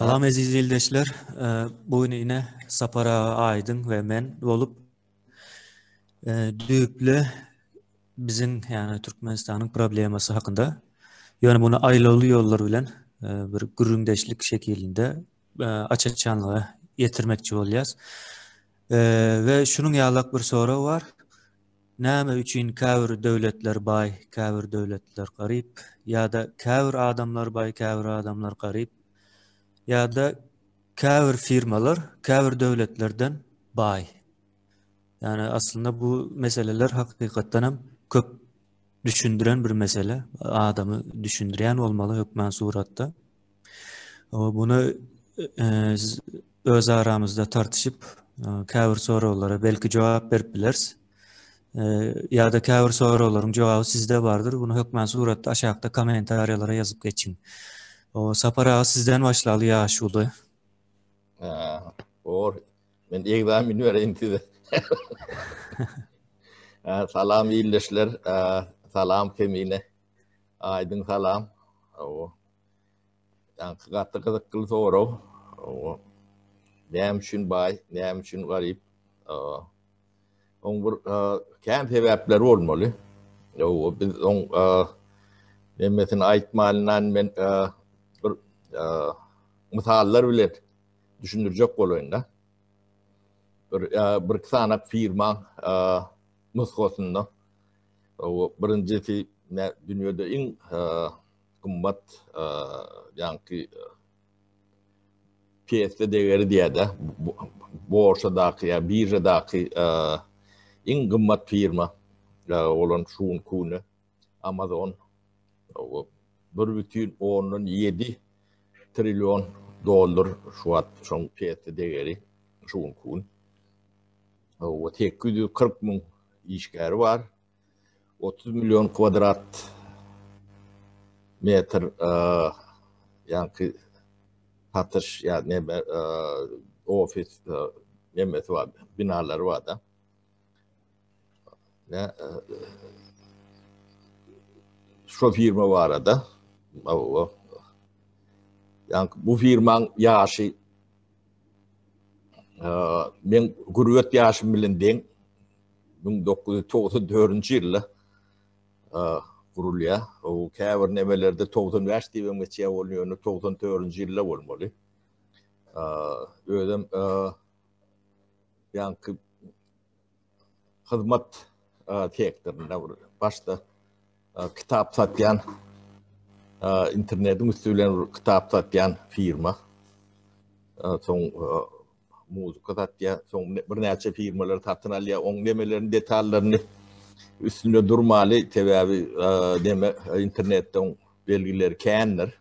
Salam eziz ildeşler. Bu gün ine Sapar aga Aýdyň we men bolup düýpli biziň ýagny Türkmenistanyň problemasy hakynda ýöne muny aýlawly ýollar bilen bir gürrüňdeşlik şekilinde aç-açanlyga ýetirmekçi bolýas. We şunuň ýalak bir sorag bar. Näme üçin käbir döwletler baý, käbir döwletler garyp, ýa-da käbir adamlar baý, käbir adamlar garyp, ýa-da käbir firmalar käbir döwletlerden baý? Ýagny aslynda bu meseleler hakykatdan hem köp düşündiren bir mesele, adamy düşündirýän bolmaly hökman suratda. Muny öz aramyzda tartyşyp, käbir soraglara belki jogap berip bileris. Ýa-da käbir soraglaryň jogaby sizde bardyr. Muny hökman suratda aşakda kommentariýalara ýazyp geçiň. Sapar aga sizden başlaly ýaşuly. Bor. Men egzamin bereýin size. Salam ildeşler. Salam Kemine. Aýdyň salam. Ýaňky gaty gyzykly sorag. Näme üçin baý, näme üçin garyp? Oň bir kän sebäpleri bolmaly. Ýow, biz oň nemesini aýtmanyndan men bir mysallar bilen düşündirjek bolaýyn-da. Bir bir iki sany firmaň nusgasynda. Birinjisi dünýede iň gymmat ýaňky pesde degeri diýýär-de, borsadaky ýa biržadaky iň gymmat firma bolan şu günki güne Amazon 1,7 trillion dollar şu wagt şoň pesde degeri şu günki gün. 840 müň işgäri bar. 30 million kwadrat metr ýaňky satyş ýa neme ofis nemesi bar, binalary bar da. Ne şo firma barada. Ýaňky bu firmaň ýaşy men gurbet ýaşym bilen deň. 1994-nji ýylda gurulýar. O käbir nemelerde 95 diýip hem geçýär, ol ýöne 94-nji ýylda bolmaly. Özem ýaňky hyzmat sektorynda bir başda kitap satýan internetiň üsti bilen bir kitap satýan firma. Soň Muzyka satýar, soň birnäçe firmalary satyn alýar. Oň nemelerini, detallaryny üstünde durmaly, sebäbi neme internetde oň belgileri kändir.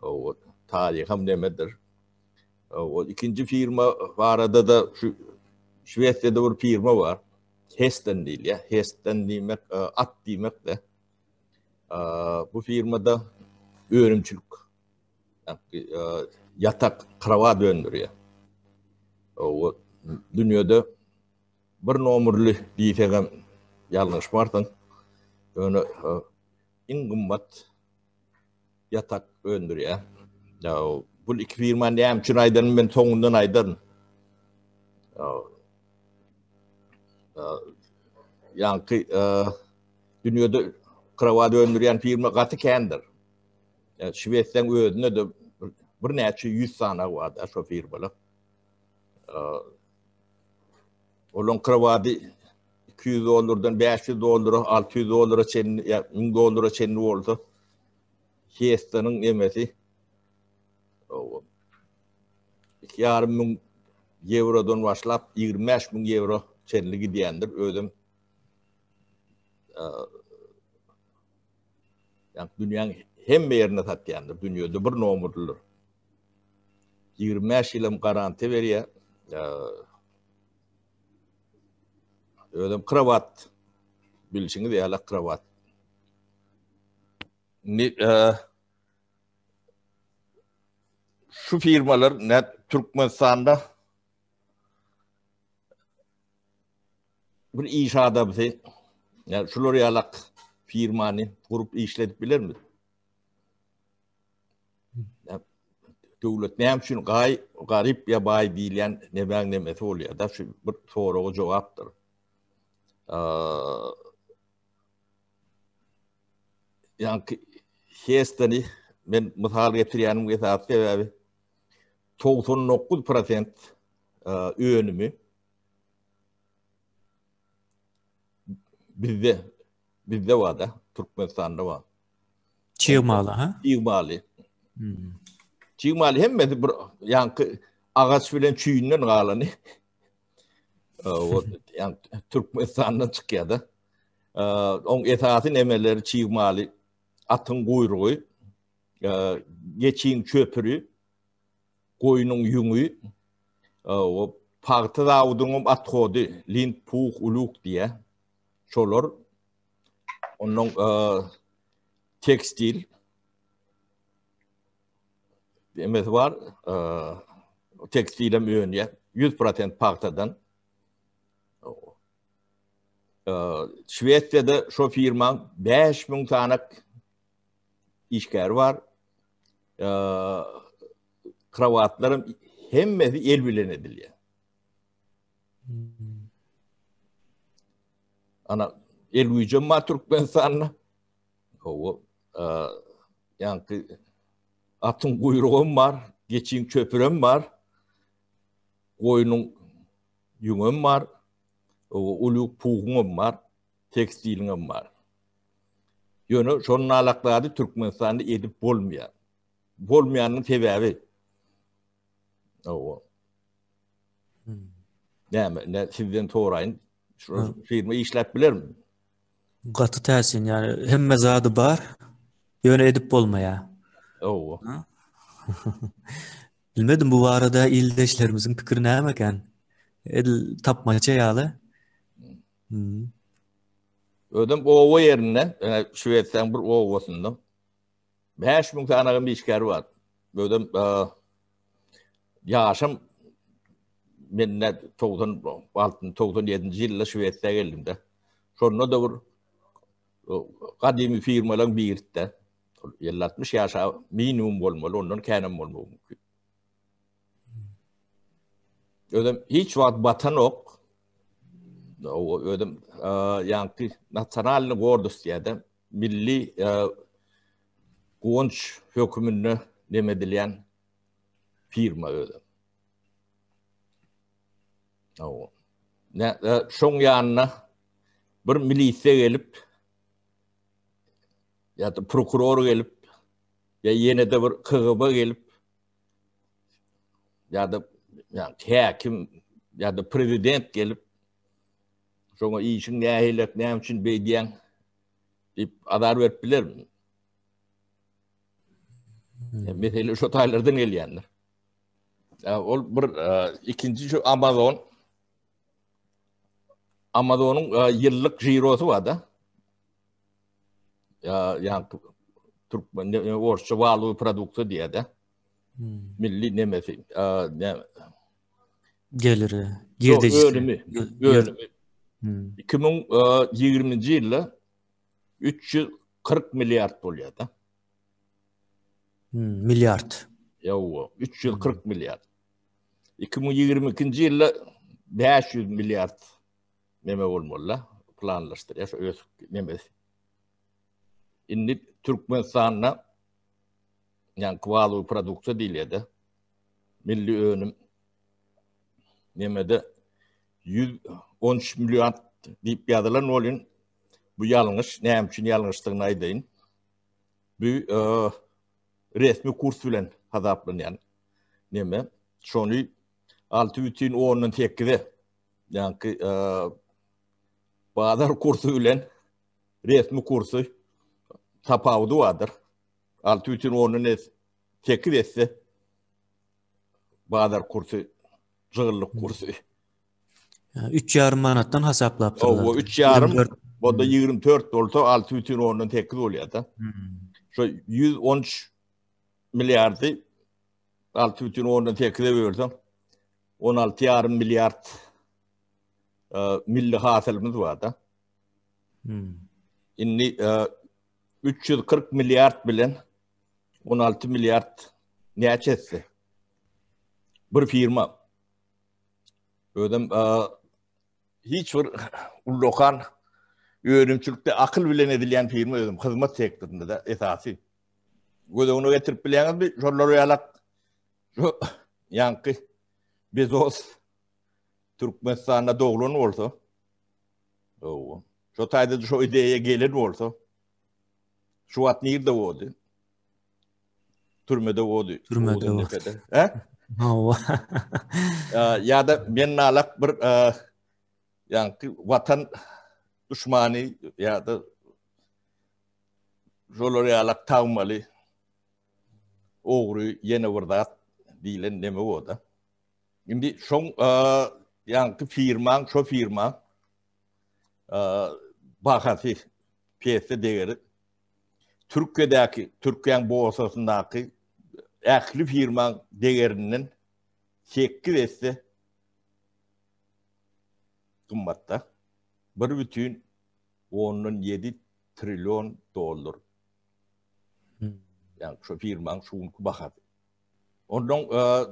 O taryham nemedir. O ikinji firma barada-da şu Şwesiýada bir firma bar. Hesten diýilýär. Hesten diýmek at diýmek-de. Bu firmada önümçilik ýatak, krowat öndürýär. O dünýede bir nomerli diýsegem ýalňyşmarsyň. Ýöne iň gymmat ýatak öndürýär. Ýa bu iki firma näme üçin aýdanymy men soňundan aýdaryn. Ýaňky dünýede krowat öndürýän firma gaty kändir. Şwesiýaň özünde-de birnäçe ýüz sany bar-da şo firmalar. Olaň krowady 200 dollardan 500 dollara, 600 dollara çenli, ýa 1000 dollara çenli bolsa, Hestanyň emesi 2,5 müň ýewrodan başlap 25 müň ýewro çenli gidýändir. Özem Ýa dünýäň hemme ýerinde satýandyr. Dünýede bir nomerlidir. 25 ýylam garantiýa berýär. Özem krowat bilşiňiz ýaly krowat. Indi şu firmalar ne Türkmenistanda Bir iş adamsy ýa şular ýalak firmany gurup işledip bilermi? Döwlet näme üçin gaý, garyp ýa baý diýilýän nemäň nemesi bolýar da, şu bir soraga jogapdyr. Ýaňky Hestony men mysal getirýänim esasy sebäbi 99% önümi bizde bizde bar da, Türkmenistanda bar. Çig maly, ha? Çig maly. Hmm. Çig maly hemmesi bir ýaňky agaç bilen çüýünden galany. O ýa Türkmenistandan çykýar da. Oň esasy nemeleri çig maly atyň guýrugy, geçiň çöpüri, goýnuň ýüňi, o pagta zawudynyň athody, lint, puh, uluk diýä. Şolar ondan tekstil emesi bar, tekstilem önýär, 100% pagtadan. Şwesiýada şo firmaň 5000 sanak işgäri bar. Krowatlaryň hemmesi el bilen edilýär. Ana el güýjem bar Türkmenistanda. Hawa, ýaňky atyň guýrugam bar, geçiň çöpürem bar, goýnuň ýüňem bar, uly puguňam bar, tekstiliňem bar. Ýöne şonun alak zady Türkmenistanda edip bolmaýar. Bolmaýanyň sebäbi Hawa. Näme, ne sizden soraýyn. Şu firma işläp bilermi? Gaty täsin, ýani hemme zady bar, ýöne edip bolmaýar. Hawa. Bilmedim bu barada ildeşlerimiziň pikiri näme eken? Edil tapmaça ýaly. Hmm. Özüm oba ýerinde, Şwesiýanyň bir obasynda 5000 sany işgär bar. Özüm ýaşam men ne 96 97-nji ýylda Şwesiýa geldim-de. Şonda da bir gadymy firmalaryň biri-de. 50-60 ýaşa minimum bolmaly, ondan känem bolmagy mümkin. Özüm hiç wagt batanok. Özüm ýaňky nasionalny gordost diýýär-de, milli guwanç höküminde neme edilýän firma özüm. Ne, şoň ýanyna bir milisiýa gelip ýa-da prokuror gelip ýa ýene-de bir KGB gelip ýa-da häkim ýa-da prezident gelip şoňa işiň nähili, näme üçin beýdýäň diýip azar berip bilermi? Hmm. Mesele şo taýlardan gelýändir. Ol bir e, ikinji şu Amazon Amazonyň e, ýyllyk jirosy bar da. Ýa ýa türkmen orsça waluwy produksiýa diýýär-de. Hmm. Milli nemesi, ne geliri, girdejisi. Önümi, önümi. Hmm. 2020-nji ýylda 340 milliard bolýar-da. Hmm, milliard. Ýow, 340 milliard. 2022-nji ýylda 500 milliard neme bolmaly-da, planlaşdyrýar şu ösük nemesi. Indi Türkmenistanda ýa waluwy produksiýa diýilýär-de, milli önüm nemede 113 milliard diýip ýazylan bolýan. Bu ýalňyş, näme üçin ýalňyşdygyny aýdaýyn. Bu e, resmi kurs bilen hasaplanýan neme. Şony 6,8-e ýaňky e, bazar kursy bilen resmi kursy tapawudy bardyr. 6,8 esse bazar kursy, jygyllyk kursy. Üç ýarym manatdan hasaplapdyrlar. Owa, üç ýarym, onda 24 bolsa 6,8 bolýar-da. Şu 113 milliardy 6,8-e bölseň, 16,5 milliard milli hasylymyz bar-da. Indi 340 milliard bilen 16 milliard näçe etse? Bir firma özem hiç bir ullakan önümçilikde akyl bilen edilýän firma özüm hyzmat sektorynda da esasy. Göz öňüne getirip bilýäňizmi? Şolar ýalak şu ýaňky Bezos Türkmenistanda doglan bolsa, Hawa. Şo taýda şo ideýa gelen bolsa, şu wagt nirde boldy? Türmede boldy. Türmede boldy. He? Hawa. Ýa-da men nalak bir ýaňky watan duşmany ýa-da şolar ýalak tagmaly ogry ýene bir zat diýlen neme boldy. Indi şoň ýaňky firmaň, şo firmaň bahasy, pesde degeri Türkiýedäki, Türkiýäň borsasyndaky ähli firmaň degerinden 8 esse gymmatda. 1,7 trillion dollar. Ýagny şo firmaň şu günki bahasy. Ondan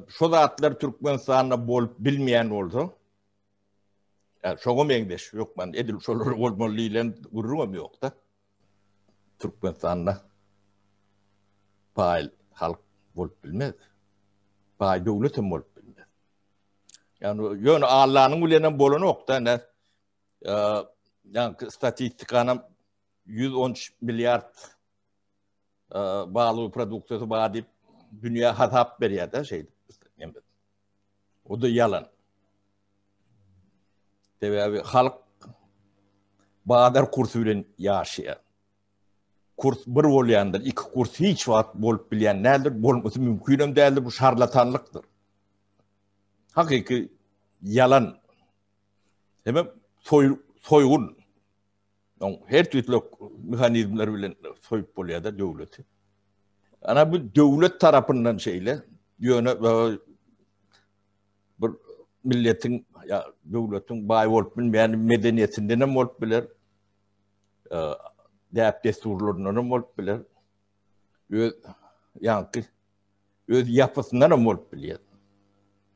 şo zatlar Türkmenistanda bolup bilmeýän bolsa, şoňa meňzeş hökman edil şolar bolmaly diýlen gürrüňem ýok-da. Türkmenistanda baý halk bolup bilmez. Baý döwlet hem bolup bilmez. Ýani ýöne Allanyň bilenem bolanok-da, ne? Ýani statistikanam 113 milliard balygy produksiýasy bar diýip dünýä hasap berýär-de şeýdip. O da ýalan. Sebäbi halk bazar kursy bilen ýaşaýar. Kurs bir bolýandyr, iki kurs hiç wagt bolup bilýän däldir, bolmasy mümkin hem däldir, bu şarlatanlykdyr. Hakyky ýalan. Hemem soýgun. Oň her türlü mehanizmler bilen soýup bolýar-da döwleti. Ana bu döwlet tarapyndan şeýle, ýöne e, bir milletiň ýa döwletiň baý bolup bilmeýän medeniýetinden hem bolup biler. E, däp-dessurlaryndan hem bolup biler. Öz ýaňky öz ýapysyndan hem bolup bilýär.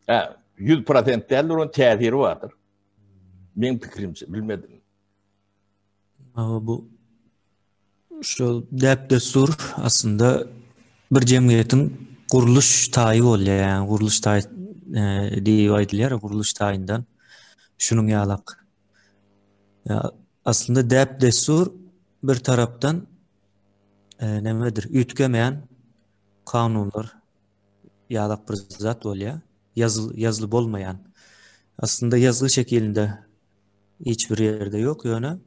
Hä, 100% däldir, onuň täsiri bardyr. Meň pikirimçe, bilmedim. Hawa bu şu däp-dessur aslynda bir jemgyýetiň gurluş taýy bolýar, ýagny gurluş taý e, diýip aýdylýar, gurluş taýyndan şunuň ýalak. Ýa, aslynda däp-dessur bir tarapdan e, nämedir, üýtgemeýän kanunlar ýalak bir zat bolýar. Ýazyl ýazly bolmaýan. Aslynda ýazgy şekilinde Hiç bir ýerde ýok, ýöne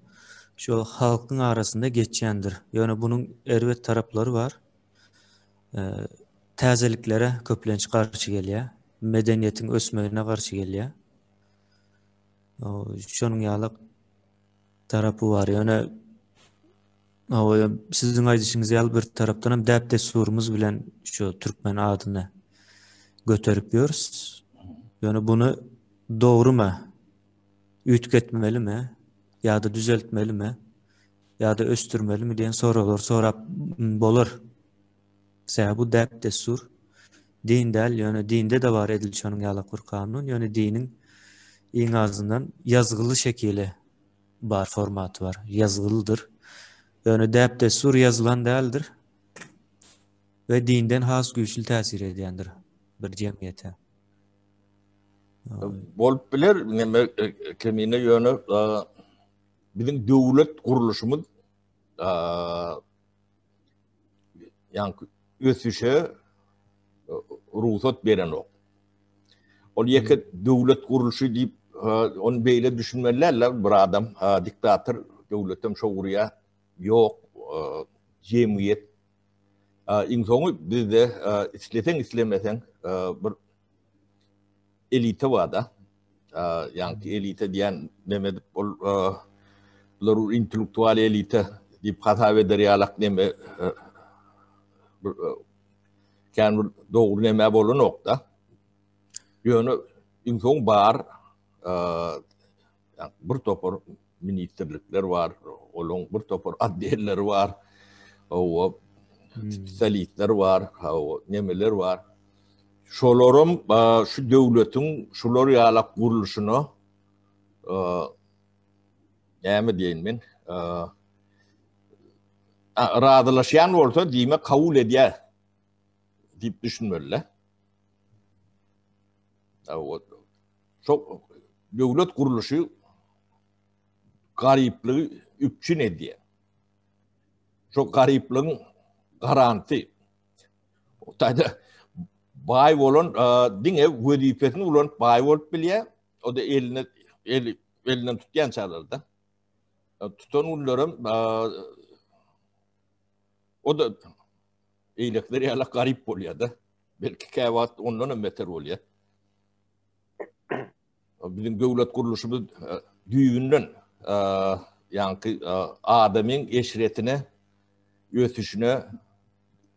şu halkyň arasynda geçýändir. Ýöne bunuň erbet taraplary bar. Täzeliklere köplenç garşy gelýär. Medeniýetiň ösmegine garşy gelýär. Şonuň ýaly tarapy bar. Ýöne hawa, siziň aýdyşyňyz ýaly bir tarapdan hem däp-dessurymyz bilen şu türkmen adyny göterip ýörüs. Ýöne buny dogrumy? Üýtgetmelimi ýa-da düzeltmelimi ýa-da ösdürmelimi diýen soraglary sorap bolar. Sebäbi bu däp-dessur. Din däl, ýöne dinde-de bar edil şonuň ýalak bir kanun, ýöne diniň iň azyndan ýazgyly şekili bar, formaty bar, ýazgylydyr. Ýöne däp-dessur ýazylan däldir we dinden has güýçli täsir edýändir bir jemgyýete. Bolup biler, neme kemine ýöne biziň döwlet gurluşymyz ýaňky ösüşe rugsat berenok. Ol ýeke döwlet gurluşy diýip, ony beýle düşünmeli däl bir adam, diktator döwletem şo gurýar. Ýok, jemgyýet iň soňy bizde isleseň islemeseň bir elita barda. Ýaňky elita diýen neme edip ol bular intellektual elita diýip hasap eder ýalak neme bir kän bir dogry neme bolanok-da. Ýöne iň soň bar bir topar ministrlikler bar, olaň bir topar otdelleri bar, hawa, spesialistler bar, hawa, nemeler bar. Şolaram şu döwletiň şular ýalak gurluşyna näme diýeýin men razylaşýan bolsa diýmek kabul edýär diýip düşünmeli. Şo döwlet gurluşy garyplygy üpjün edýär. Şo garyplygyň garanty. O taýda baý bolan diňe wezipesini ulanyp baý bolup bilýär. O da eline eli elinden tutýan çalarda. Tutan günlerem o da eýlekler ýaly garyp bolýar-da. Belki käwagt ondan hem beter bolýar. Biziň döwlet gurluşymyz düýbünden ýaňky adamyň eşretine, ösüşine,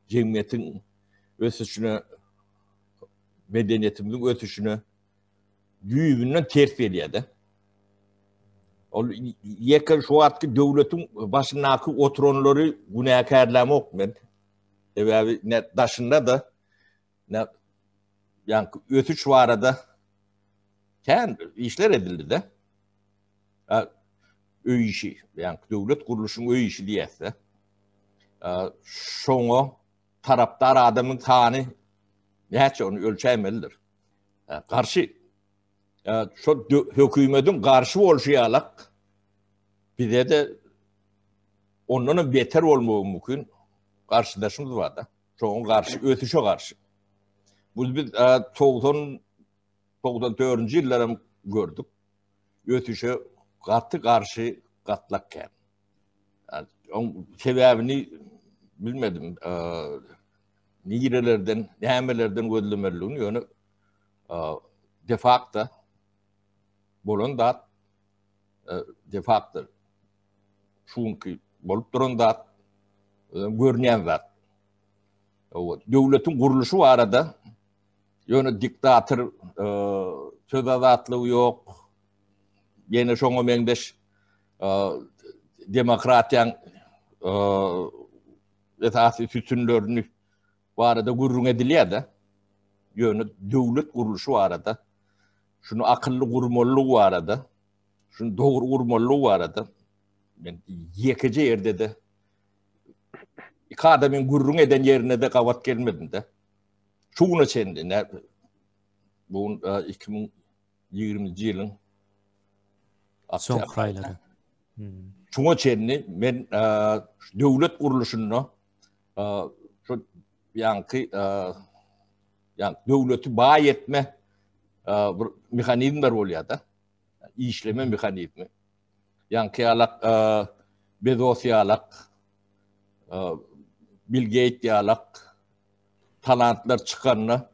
jemgyýetiň ösüşine, medeniýetimiziň ösüşine düýbünden ters gelýär-de. Ol ýeke şu wagtky döwletiň başyndaky oturanlary günäkärlämok men. Sebäbi ne daşynda-da ne ýaňky ösüş barada kän işler edildi-de. Öý işi, ýaňky döwlet gurluşyň öý işi diýäs-de. Şoňa tarapdar adamyň sany näçe ony ölçäýmelidir. Garşy şo hökümetiň garşy bolşy ýalak bize-de ondan hem beter bolmagy mümkin garşydaşymyz bar-da. Şoňa garşy, ösüşe garşy. Bu biz 90 94-nji ýyllar hem gördük. Ösüşe gaty garşy gatlak kän. Oň sebäbini bilmedim. Nirelerden, nämelerden gözlemelidigini ýöne de facto bolan zat de facto şu günki bolup duran zat görünýän zat. Döwletiň gurluşy barada ýöne diktator söz azatlygy ýok. Ýene şoňa meňzeş demokratiýaň esasy sütünlerini barada gürrüň edilýär-de. Ýöne döwlet gurluşy barada, şuny akylly gurmalylygy barada, şuny dogry gurmalylygy barada men ýekeje ýerde-de iki adamyň gürrüň eden ýerine-de gabat gelmedim-de. Şu güne çenli, bu gün 2020-nji ýylyň soňky aýlary. Şuňa çenli men döwlet gurluşynda şu ýaňky ýa döwleti baý etme bir mehanizmler bolýar-da. Işleme mehanizmi. Ýaňky ýalak Bezos ýalak Bill Geýt ýalak talantlar çykanda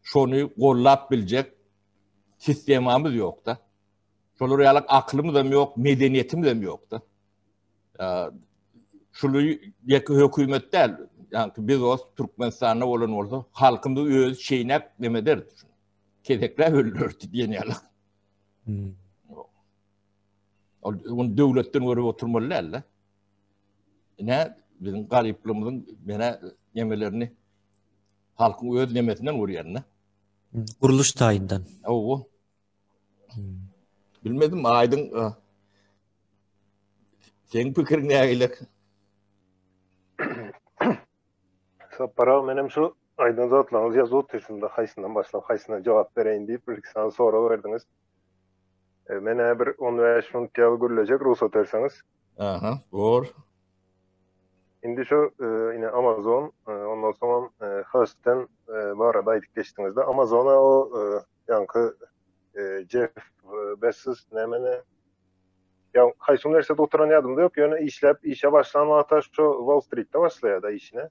şony gollap biljek sistemamyz ýok-da. Şolar ýalak akylymyz hem ýok, medeniýetimiz hem ýok-da. Şuly ýeke hökümet däl, ýagny Bezos Türkmenistanda bolan bolsa, halkymyz özi çeýnäp neme ederdi şuny. Kesekläp öldürerdi diýen ýaly. Hmm. Ol ony döwletden görüp oturmaly däl-de. Ine biziň garyplygymyzyň mena nemelerini halkyň öz nemesinden görýän-de. Gurluş taýyndan. Hawa. Bilmedim aýdyň seň pikiriň nähili? Sapar aga menem şu aýdan zatlaryňyzy ýazyp otyrşymda haýsyndan başlap haýsyna jogap bereýin diýip bir iki sany sorag berdiňiz. E, men-ä bir 15 minut ýaly gürlejek rugsat berseňiz. Aha, bor. Indi şu e, ine Amazon, e, ondan soňam e, Hearst-den barada aýdyp geçdiňizde. Amazona o ýaňky Jeff Bezos nämeni ýa haýsy uniwersitetde oturan ýadymda ýok, ýöne işläp işe başlan wagty şu Wall Streetde başlaýar-da işine.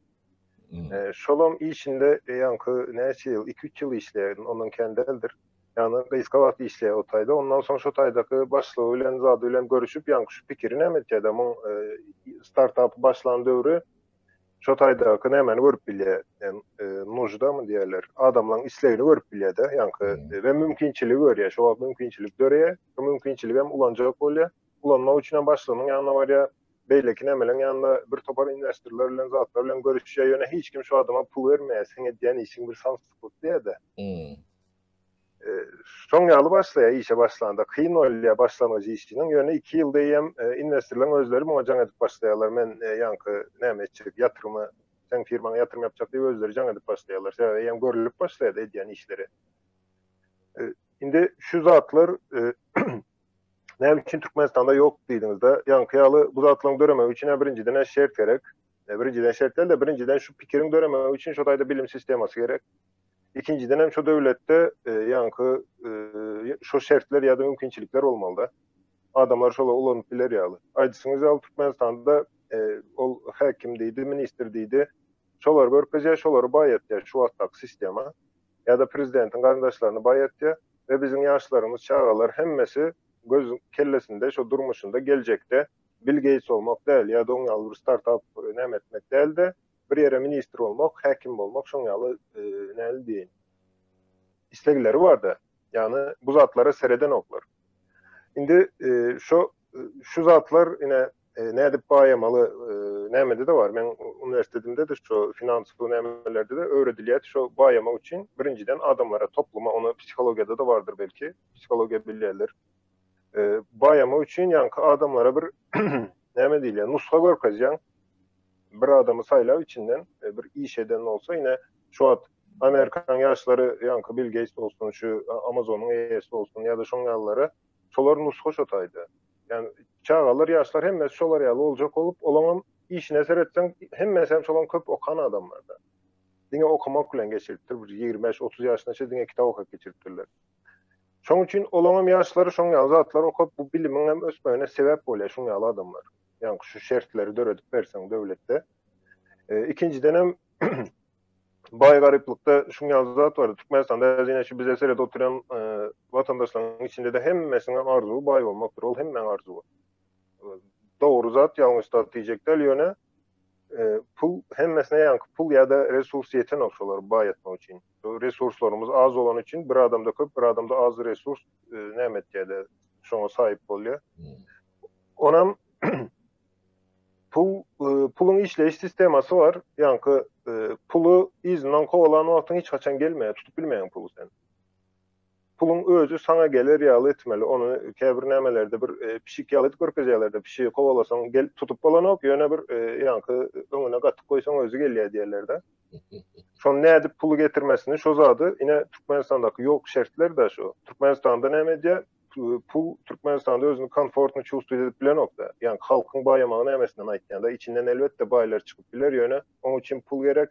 Hmm. Şolam işinde ýaňky näçe ýyl, 2-3 ýyl işleýär, ondan kän däldir. Ýagny gysga wagt işleýär o taýda. Ondan soň şo taýdaky başlygy bilen, zady bilen görüşip, ýaňky şu pikiri näme etýär-de, muň startapy başlan döwri şo taýdaky nämäni görüp bilýär, nuždamy diýerler, adamlaryň islegini görüp bilýär-de, ýaňky we mümkinçiligi görýär. Şo wagt mümkinçilik döreýär, şo mümkinçiligi hem ulanjak bolýar. Ulanmak üçin hem başlygynyň ýanyna barýar. beýleki nämeleň ýanynda bir topar inwestorlar bilen zatlar bilen görüşýär, ýöne hiç kim şu adama pul bermeýär, seň edýän işiň bir samsyklyk diýýär-de. Şoň ýaly başlaýar işe başlanda, kyn bolýar başlangyç işiniň, ýöne iki ýylda eýýäm inwestorlaryň özleri muňa jaň edip başlaýarlar, men ýaňky näme etjek, ýatyrymy, seň firmaňa ýatyrym ýapjak diýip özleri jaň edip başlaýarlar, sebäbi eýýäm görlüp başlaýar edýän işleri. Indi şu zatlar näme üçin Türkmenistanda ýok diýdiňizde, ýaňky ýaly bu zatlaryň döremegi üçin birinjiden şert gerek. Birinjiden şert däl-de, birinjiden şu pikiriň döremegi üçin şo taýda bilim sistemasy gerek. Ikinjiden hem şo döwletde ýaňky şo şertler ýa-da mümkinçilikler bolmalyda. Adamlar şola ulanyp biler ýaly. Aýdyşyňyz ýaly Türkmenistanda ol häkim diýdi, ministr diýdi. Şolary görkezýär, şolary baýatýar şu wagtdaky sistema. Ýa-da prezidentiň garyndaşlaryny baýatýar we biziň ýaşlarymyz, çagalar hemmesi göz kellesinde şo durmuşynda geljekde Bill Geýts bolmak däl ýa-da oň ýaly bir startap näme etmek däl-de, bir ýere ministr bolmak, häkim bolmak şoň ýaly näli diýeýin islegleri barda. Ýagny bu zatlara seredenoklar. Indi şo şu zatlar ine nädip baýamaly nämede-de bar. Meň uniwersitetimde-de şo finansowy nämelerde-de öwredilýär. Şo baýamak üçin birinjiden adamlara, topluma, ony psihologiýada-da bardyr belki, psihologiýa bilýärler. Baýamak üçin ýaňky adamlara bir näme diýilýär, nusga görkezýäň. Bir adamy saýlap içinden bir iş eden bolsa ine şu wagt Amerikan ýaşlary ýaňky Bill Geýts bolsun, şu Amazonyň eýesi bolsun ýa-da şoň ýalylary şolar nusga şo taýda. Ýani çagalar, ýaşlar hemmesi şolar ýaly boljak bolup, olaňam işine seretseň hemmesi hem şolaň köp okan adamlarda. Diňe okamak bilen geçiripdir, bir 25, 30 ýaşyna çenli diňe kitap okap geçiripdirler. Şoň üçin olaňam ýaşlary şoň ýaly zatlar okap bu bilimiň hem ösmegine sebäp bolýar şuň ýaly adamlar. Ýaňky şu şertleri döredip berseň döwletde. Ikinjiden hem baý garyplykda şuň ýaly zat bar. Türkmenistanda häzir ine şu bize seredip oturan watandaşlaryň içinde-de hemmesiniň arzuwy baý bolmakdyr. Ol hemmäň arzuwy. Dogry zat, ýalňyş zat diýjek däl, ýöne pul hemmesine ýaňky pul ýa-da resurs ýetenok şolary baý etmek üçin. Resurslarymyz az bolany üçin bir adamda köp, bir adamda az resurs näme etýär-de şoňa saýyp bolýar. Onam pul puluň işleýiş sistemasy bar. Ýaňky puly yzyndan kowalan wagtyň hiç haçan gelmeýär, tutup bilmeýäň puly sen. Puluň özi saňa geler ýaly etmeli. Ony käbir nämelerde bir pişik ýaly edip görkezýärler-de, pişigi kowalasaň gel tutup bolanok, ýöne bir ýaňky öňüne gatyk goýsaň özi gelýär diýerler-de. Şony nädip puly getirmesini şo zady ine Türkmenistandaky ýok şertler-de şo. Türkmenistanda näme edýär? Pul Türkmenistanda özüni komfortny çувствовать edip bilenok-da. Ýaňky halkyň baýamagy nämesinden aýtýan-da. Içinden elbetde baýlar çykyp biler, ýöne oň üçin pul gerek.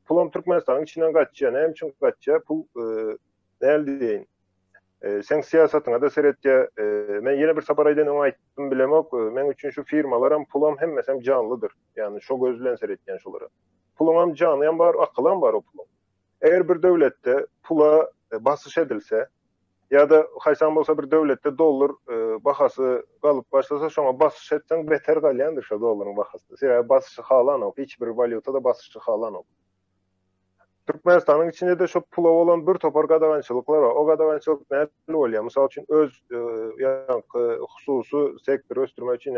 Pulam Türkmenistanyň içinden gaçýar. Näme üçin gaçýar? Pul näl diýeýin. Seň syýasatyňa-da seretýär. Men ýene bir sapar aýdan öň aýtdym bilemok. Meň üçin şu firmalaram, pulam hemmesem janlydyr. Ýagny şo göz bilen seretýän şolara. Puluňam janyam bar, akylam bar o puluň. Eger bir döwletde pula basyş edilse, ýa-da haýsam bolsa bir döwletde dollar bahasy galyp başlasa, şoňa basyş etseň beter galýandyr şo dollaryň bahasy. Sebäbi basyşy halanok, hiç bir walýuta-da basyşy halanok. Türkmenistanyň içinde-de şo pula bolan bir topar gadagançylyklar bar. O gadagançylyk nähili bolýar? Mysal üçin, öz ýaňky hususy sektory ösdürmek üçin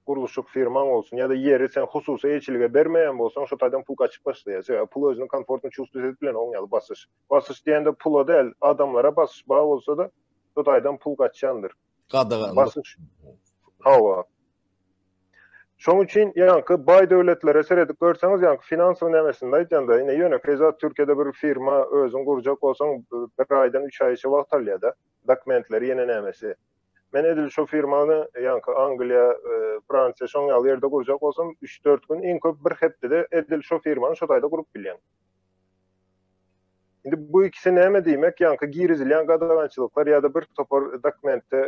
gurluşyk firmaň bolsun ýa-da ýeri sen hususy eýeçilige bermeýän bolsaň, şo taýdan pul gaçyp başlaýar. Sebäbi pul özüni komfortny çувствовать edip bilenok oň ýaly basyş. Basyş diýende pula däl, adamlara basyş bar bolsa-da, şo taýdan pul gaçýandyr. Gadaganlyk. Basyş. Hawa. Şoň üçin ýaňky baý döwletlere seredip görseňiz, ýaňky finansowy nämesinde aýdýanda, ine ýönekeý zat Türkiýede bir firma özüň gurjak bolsaň bir aýdan üç aýça wagt alýar-da, dokumentleri ýene nämesi. Men edil şo firmany ýaňky Angliýa, Fransiýa şoň ýaly ýerde gurjak bolsam, üç-dört gün, iň köp bir hepdede edil şo firmany şo taýda gurup bilýän. Indi bu ikisi näme diýmek, ýaňky girizilýän gadagançylyklar ýa-da bir topar dokumentde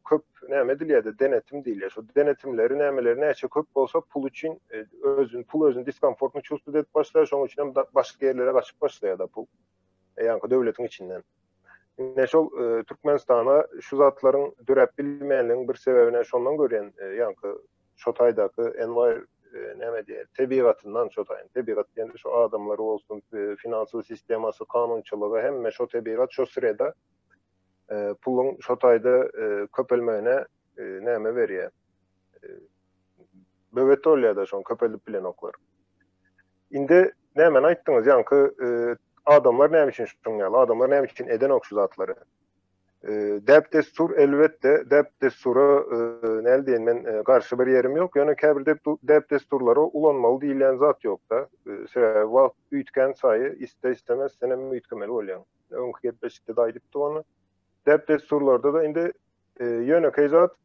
köp näme edilýär-de, denetim diýilýär. Şo denetimleri nämeleri näçe köp bolsa pul üçin özüni, pul özüni diskomfortny çувствовать edip başlaýar, şoň üçin hem başga ýerlere gaçyp başlaýar-da pul. Ýaňky döwletiň içinden. Ine şol Türkmenistana şu zatlaryň döräp bilmeýänliginiň bir sebäbini şondan görýän, ýaňky şo taýdaky enwir näme diýer, tebigatyndan şo taýyn. Tebigat diýende şo adamlary bolsun, finansowy sistemasy, kanunçylygy hemme şo tebigat, şo sreda puluň şo taýda köpelmegine näme berýär. Böwet bolýar-da şoň köpeldip bilenoklar. Indi nämeni aýtdyňyz ýaňky adamlar näme üçin şuň ýaly, adamlar näme üçin edenok şu zatlary? Däp-dessur elbetde, däp-dessura näl diýen men garşy bir ýerim ýok, ýöne käbir däp-dessurlary ulanmaly diýilýän zat ýok-da. Sebäbi wagt üýtgän saýy iste-istemez senem üýtgemeli bolýaň. Öňki gepleşikde-de aýdypdyk ony. Däp-dessurlarda-da indi ýönekeý zat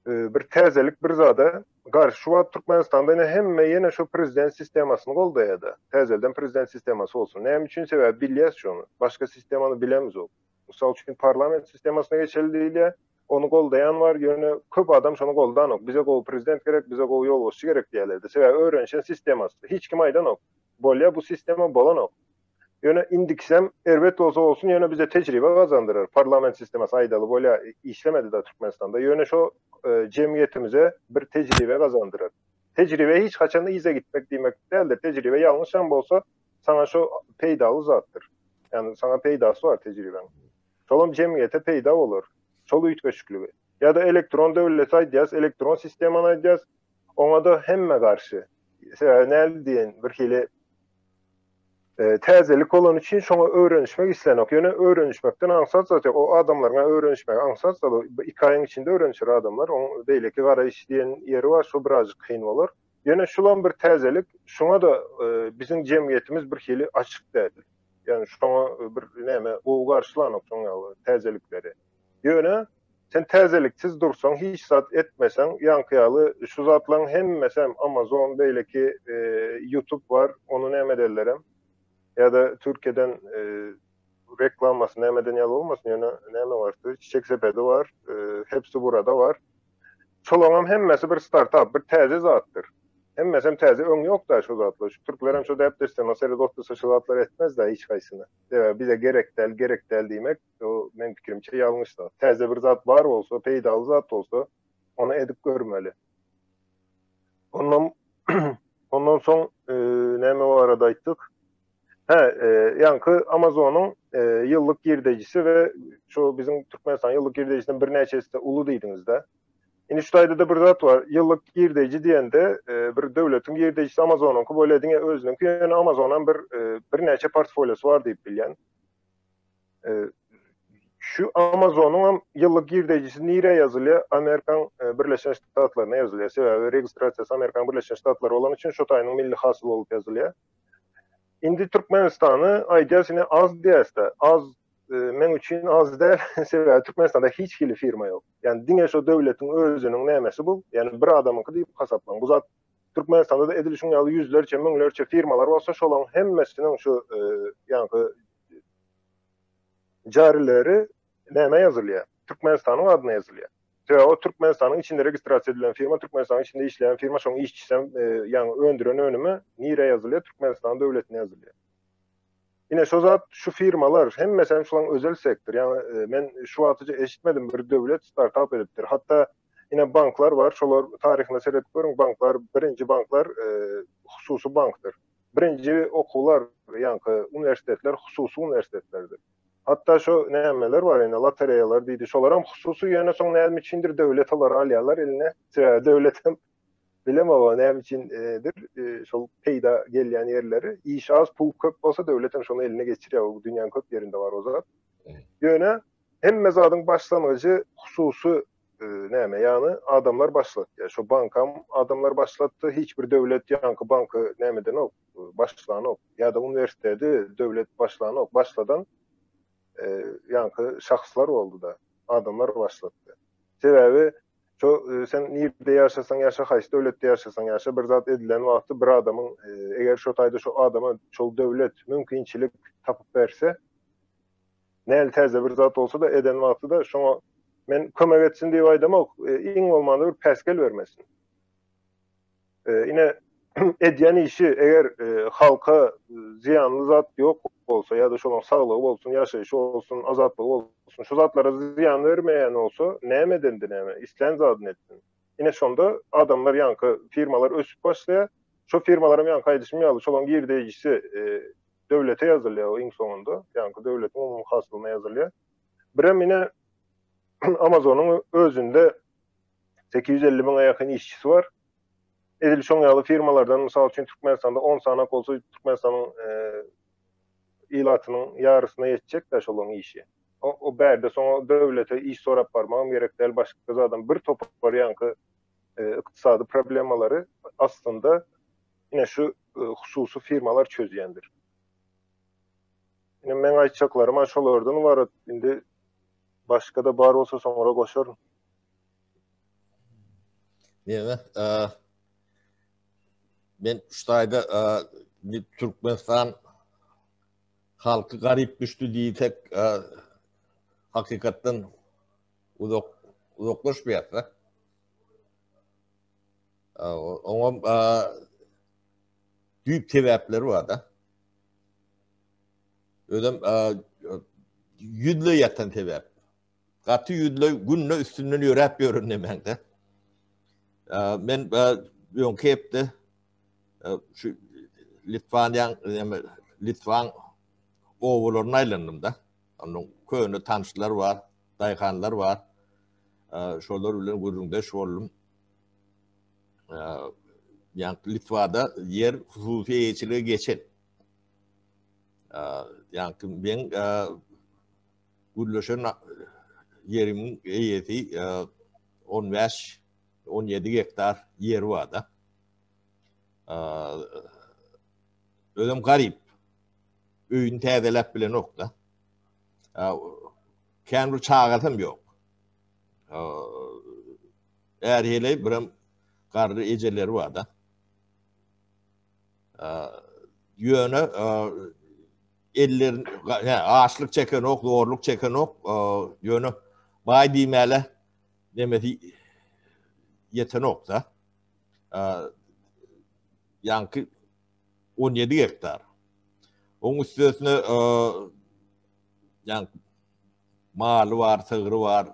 bir täzelik bir zada garşy şu wagt Türkmenistanda ine hemme ýene şu prezident sistemasyny goldaýada. Täzelden prezident sistemasy bolsun. Näme üçin? Sebäbi bilýäs şony. Başga sistemany bilemizok. Mysal üçin parlament sistemasyna geçeli diýilýär. Ony goldaýan bar, ýöne köp adam şony goldanok. Bize gowy prezident gerek, bize gowy ýolbaşçy gerek diýýärler-de. Sebäbi öwrenişen sistemasy. Hiç kim aýdanok. Bolýa bu sistema bolanok. Ýöne indikisem erbet bolsa bolsun ýöne bize tejribe gazandyrar. Parlament sistemasy aýdaly bolýa işlemedi-da Türkmenistanda. Ýöne şo jemgyýetimize bir tejribe gazandyrar. Tejribe hiç haçan yza gitmek diýmek däldir. Tejribe ýalňyşam bolsa saňa şo peýdaly zatdyr. Ýagny saňa peýdasy bar tejribäň. Şolam jemgyýete peýda bolar. Şol üýtgeşikligi. Ýa-da elektron döwleti aýdýas, elektron sistemany aýdýas. Oňa-da hemme garşy. Sebäbi näl diýen bir hili Täzelik bolany üçin şoňa öwrenişmek islenok. Ýöne öwrenişmekden aňsat zat ýok. O adamlaryň-a öwrenişmegi aňsat zat. O iki aýyň içinde öwrenişer adamlar. Oň beýleki garaýyş diýen ýeri bar, şo birazjyk kyn bolar. Ýöne şulam bir täzelik. Şuňa-da biziň jemgyýetimiz bir hili açyk däl. Ýagny şoňa bir näme gowy garşylanok şoň ýaly täzelikleri. Ýöne sen täzeliksiz dursaň, hiç zat etmeseň, ýaňky ýaly şu zatlaryň hemmesem Amazon, beýleki YouTube bar, ony näme ederlerem. Ýa-da Türkiýeden reklamasy nämeden ýaly bolmasyn, ýöne näme bar, çiçek sepedi bar, hepsi burada bar. Şolaňam hemmesi bir startap, bir täze zatdyr. Hemmesem täze, öň ýok-da şu zatlar. Şu türklerem şu däp-dessana seredip otursa şu zatlary etmez-dä hiç haýsyny. Sebäbi bize gerek däl, gerek däl diýmek O meň pikirimçe ýalňyş zat. Täze bir zat bar bolsa, peýdaly zat bolsa, ony edip görmeli. Ondan ondan soň e, näme barada aýtdyk? Hä, e, ýaňky Amazonyň e, ýyllyk girdejisi we şu biziň Türkmenistanyň ýyllyk girdejisinden birnäçe esse uly diýdiňiz-de. Indi şu taýda-da bir zat bar. Ýyllyk girdeji diýende, e, bir döwletiň girdejisi Amazonyňky bolýar, diňe özüniňki, ýöne Amazonyň bir e, birnäçe portfoliosy bar diýip bilýän. Şu Amazonyň hem ýyllyk girdejisi nirä ýazylýar? Amerikan Birleşen Ştatlaryna ýazylýar. Sebäbi registrasiýasy Amerikan Birleşen Ştatlary bolany üçin şo taýynyň milli hasyly bolup ýazylýar. Indi Türkmenistany aýdýas ine az diýäs-de. Az meň üçin az däl. Sebäbi Türkmenistanda hiç hili firma ýok. Ýani diňe şo döwletiň özüniň nämesi bu? Ýani bir adamyňky diýip hasaplaň. Bu zat Türkmenistanda-da edil şuň ýaly ýüzlerçe, müňlerçe firmalar bolsa, şolaryň hemmesiniň şu ýaňky jarileri nämä ýazylýar? Türkmenistanyň adyna ýazylýar. Sebäbi o Türkmenistanyň içinde registrasiýa edilen firma, Türkmenistanyň içinde işleýän firma, şoň işçisem, ýaňy öndüren önümi nirä ýazylýar? Türkmenistanyň döwletine ýazylýar. Ine şo zat, şu firmalar hemmesem şolaň özel sektor. Ýagny men şu wagtaça eşitmedim bir döwlet startap edipdir. Hatda ine banklar bar, şolar taryhyna seredip görüň, banklar birinji banklar hususy bankdyr. Birinji okuwlar, ýaňky uniwersitetler hususy uniwersitetlerdir. Hatda şo nämeler bar ine lotereýalar diýdi, şolaram hususy ýöne soň näme üçindir döwlet olary alýarlar eline. Sebäbi döwletem Bilemok näme üçindir şol peýda gelýän ýerleri. Iş az, pul köp bolsa döwlet hem şony eline geçirýär. O dünýäniň köp ýerinde bar o zat. Ýöne hemme zadyň başlangyjy hususy näme, ýagny adamlar başlatýar. Şo bankam adamlar başlatdy. Hiç bir döwlet ýaňky banky näme edenok, başlanok. Ýa-da uniwersiteti döwlet başlanok. Başladan ýaňky şahslar boldy-da. Adamlar başlatdy. Sebäbi Şo sen nirde ýaşasaň ýaşa, haýsy döwletde ýaşasaň ýaşa, bir zat edilen wagty bir adamyň eger şo taýda şo adama şol döwlet mümkinçilik tapyp berse, näl täze bir zat bolsa-da eden wagty-da şoňa men kömek etsin diýip aýdamok, iň bolmanda bir päsgel bermesin. Ine edýän işi eger halka zyýanly zat ýok bolsa ýa-da şolaryň saglygy bolsun, ýaşaýşy bolsun, azatlygy bolsun, şu zatlara zyýan bermeýän bolsa, näme edende näme, islän zadyny etsin. Ine şonda adamlar ýaňky firmalar ösüp başlaýar. Şo firmalaram ýaňky aýdyşym ýaly şolaryň girdejisi döwlete ýazylýar o iň soňunda, ýaňky döwletiň umumy hasylyna ýazylýar. Birem ine Amazonyň özünde 850 müňe ýakyn işçisi bar. Edil şoň ýaly firmalardan, mysal üçin, Türkmenistanda on sanak bolsa, Türkmenistanyň ilatynyň ýarysyna ýetjek-dä şolaryň işi. O bärde soňa döwlete iş sorap barmagam gerek däl, başga zadam bir topar ýaňky ykdysady problemalary aslynda ine şu hususy firmalar çözýändir. Ine meň aýtjaklarym-a şolardan ybarat. Indi başga-da bar bolsa soňra goşaryn. Näme? Men şu taýda Türkmenistan halky garyp düşdi diýsek, hakykatdan uzak uzaklaşmaýar. Oňa düýp sebäpleri bar-da. Özem ýüzleý ýatan sebäp. Gaty ýüzleý günde üstünden ýöräp ýören nemäňde. Men öňki hepde şu Litwaniýaň näme Litwaň obalaryna aýlandym-da. Onuň köne tanyşlar bar, daýhanlar bar. Şolar bilen gürrüňdeş boldum. Ýa Litwada ýer hususy eýeçilige geçen. Ýa men gürleşen ýerimiň eýesi 15 17 gektar ýeri bar-da. Özem garyp. Öýüni täzeläp bilenok-da. Kän bir çagasam ýok. Är heleý birem garry ejeleri bar-da. Ýöne ellerin açlyk çekenok, zorluk çekenok, ýöne baý diýmäle nemesi ýetenok-da. Ýaňky 17 gektar. Oň üstesine ýaňky maly bar, sygry bar,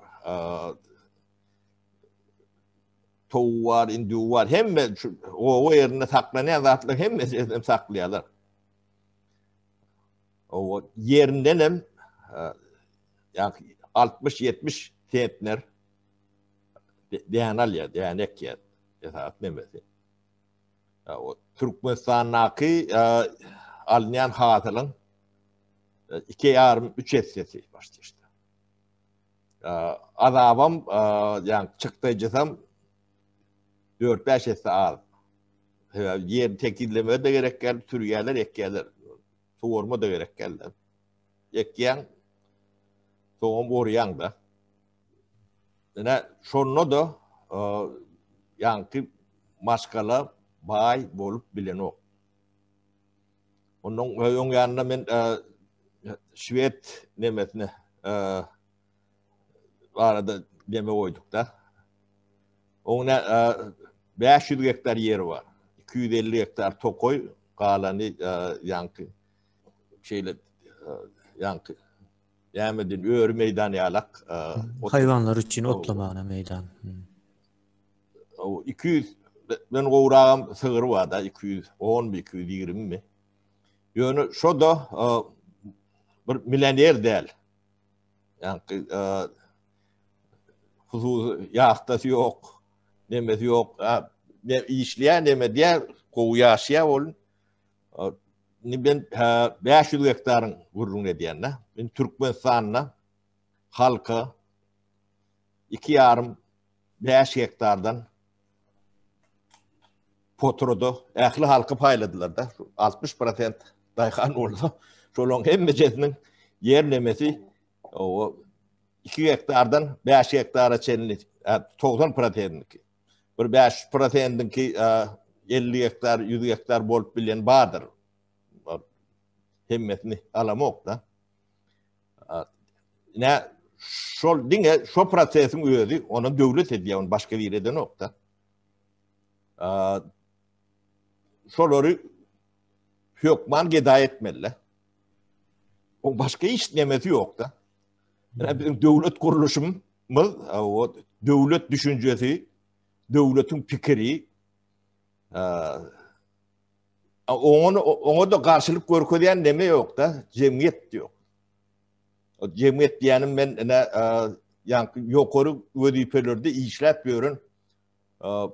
towugy bar, indügi bar. Hemme şu oba ýerinde saklanýan zatlaryň hemmesini hem saklaýarlar. O ýerinden hem ýa 60-70 sentner däne alýar, däne ekýär. Esas nemesi. O Türkmenistandaky alynýan hasylyň 2,5-3 essesi başda işte. Azabam, ýa çykdaýjysam 4-5 esse az. Sebäbi ýer tekizleme de gerek däl, sürýärler, ekýärler. Suwarma da gerek däl. Ekýäň, soňam orýaň-da. Ine, şonda-da ýaňky maşgala baý bolup bilenok. Ondan öň ýanynda men şwed nemesine barada neme goýduk-da. Oň 500 gektar ýeri bar. 250 gektar tokaý, galany ýaňky şeýle ýaňky näme diýen öri meýdan ýalak. Haýwanlar üçin otlamana meýdan. 200 den gowragam sygyr bar da 210 mi 220 mi. Ýöne şo da bir millioner däl. Ýaňky hususy ýahtasy ýok, nemesi ýok. Ne işleýär, neme diýär, gowy ýaşaýar ol. Indi men 500 gektaryň gürrüňini edýän-de. Indi Türkmenistanda halka 2,5 5 gektardan potrada ähli halky paýladylar-da. 60% daýhan bolsa, şolaryň hemmejesiniň ýer nemesi o 2 gektardan 5 gektara çenli 90 prosentniki. Bir 5 prosentiňki 50 gektar, 100 gektar bolup bilýän bardyr. Hemmesini alamok-da. Ine şol diňe şo prosesiň özi ony döwlet edýär, ony başga biri edenok-da. Şolary hökman gedaý etmeli. O başga iş nemesi ýok-da. Ine biziň döwlet gurluşymyz, o döwlet düşünjesi, döwletiň pikiri, oňa oňa da garşylyk görkezýän neme ýok-da, jemgyýet ýok. O jemgyýet diýýänim men ine ýaňky ýokary wezipelerde işläp ýören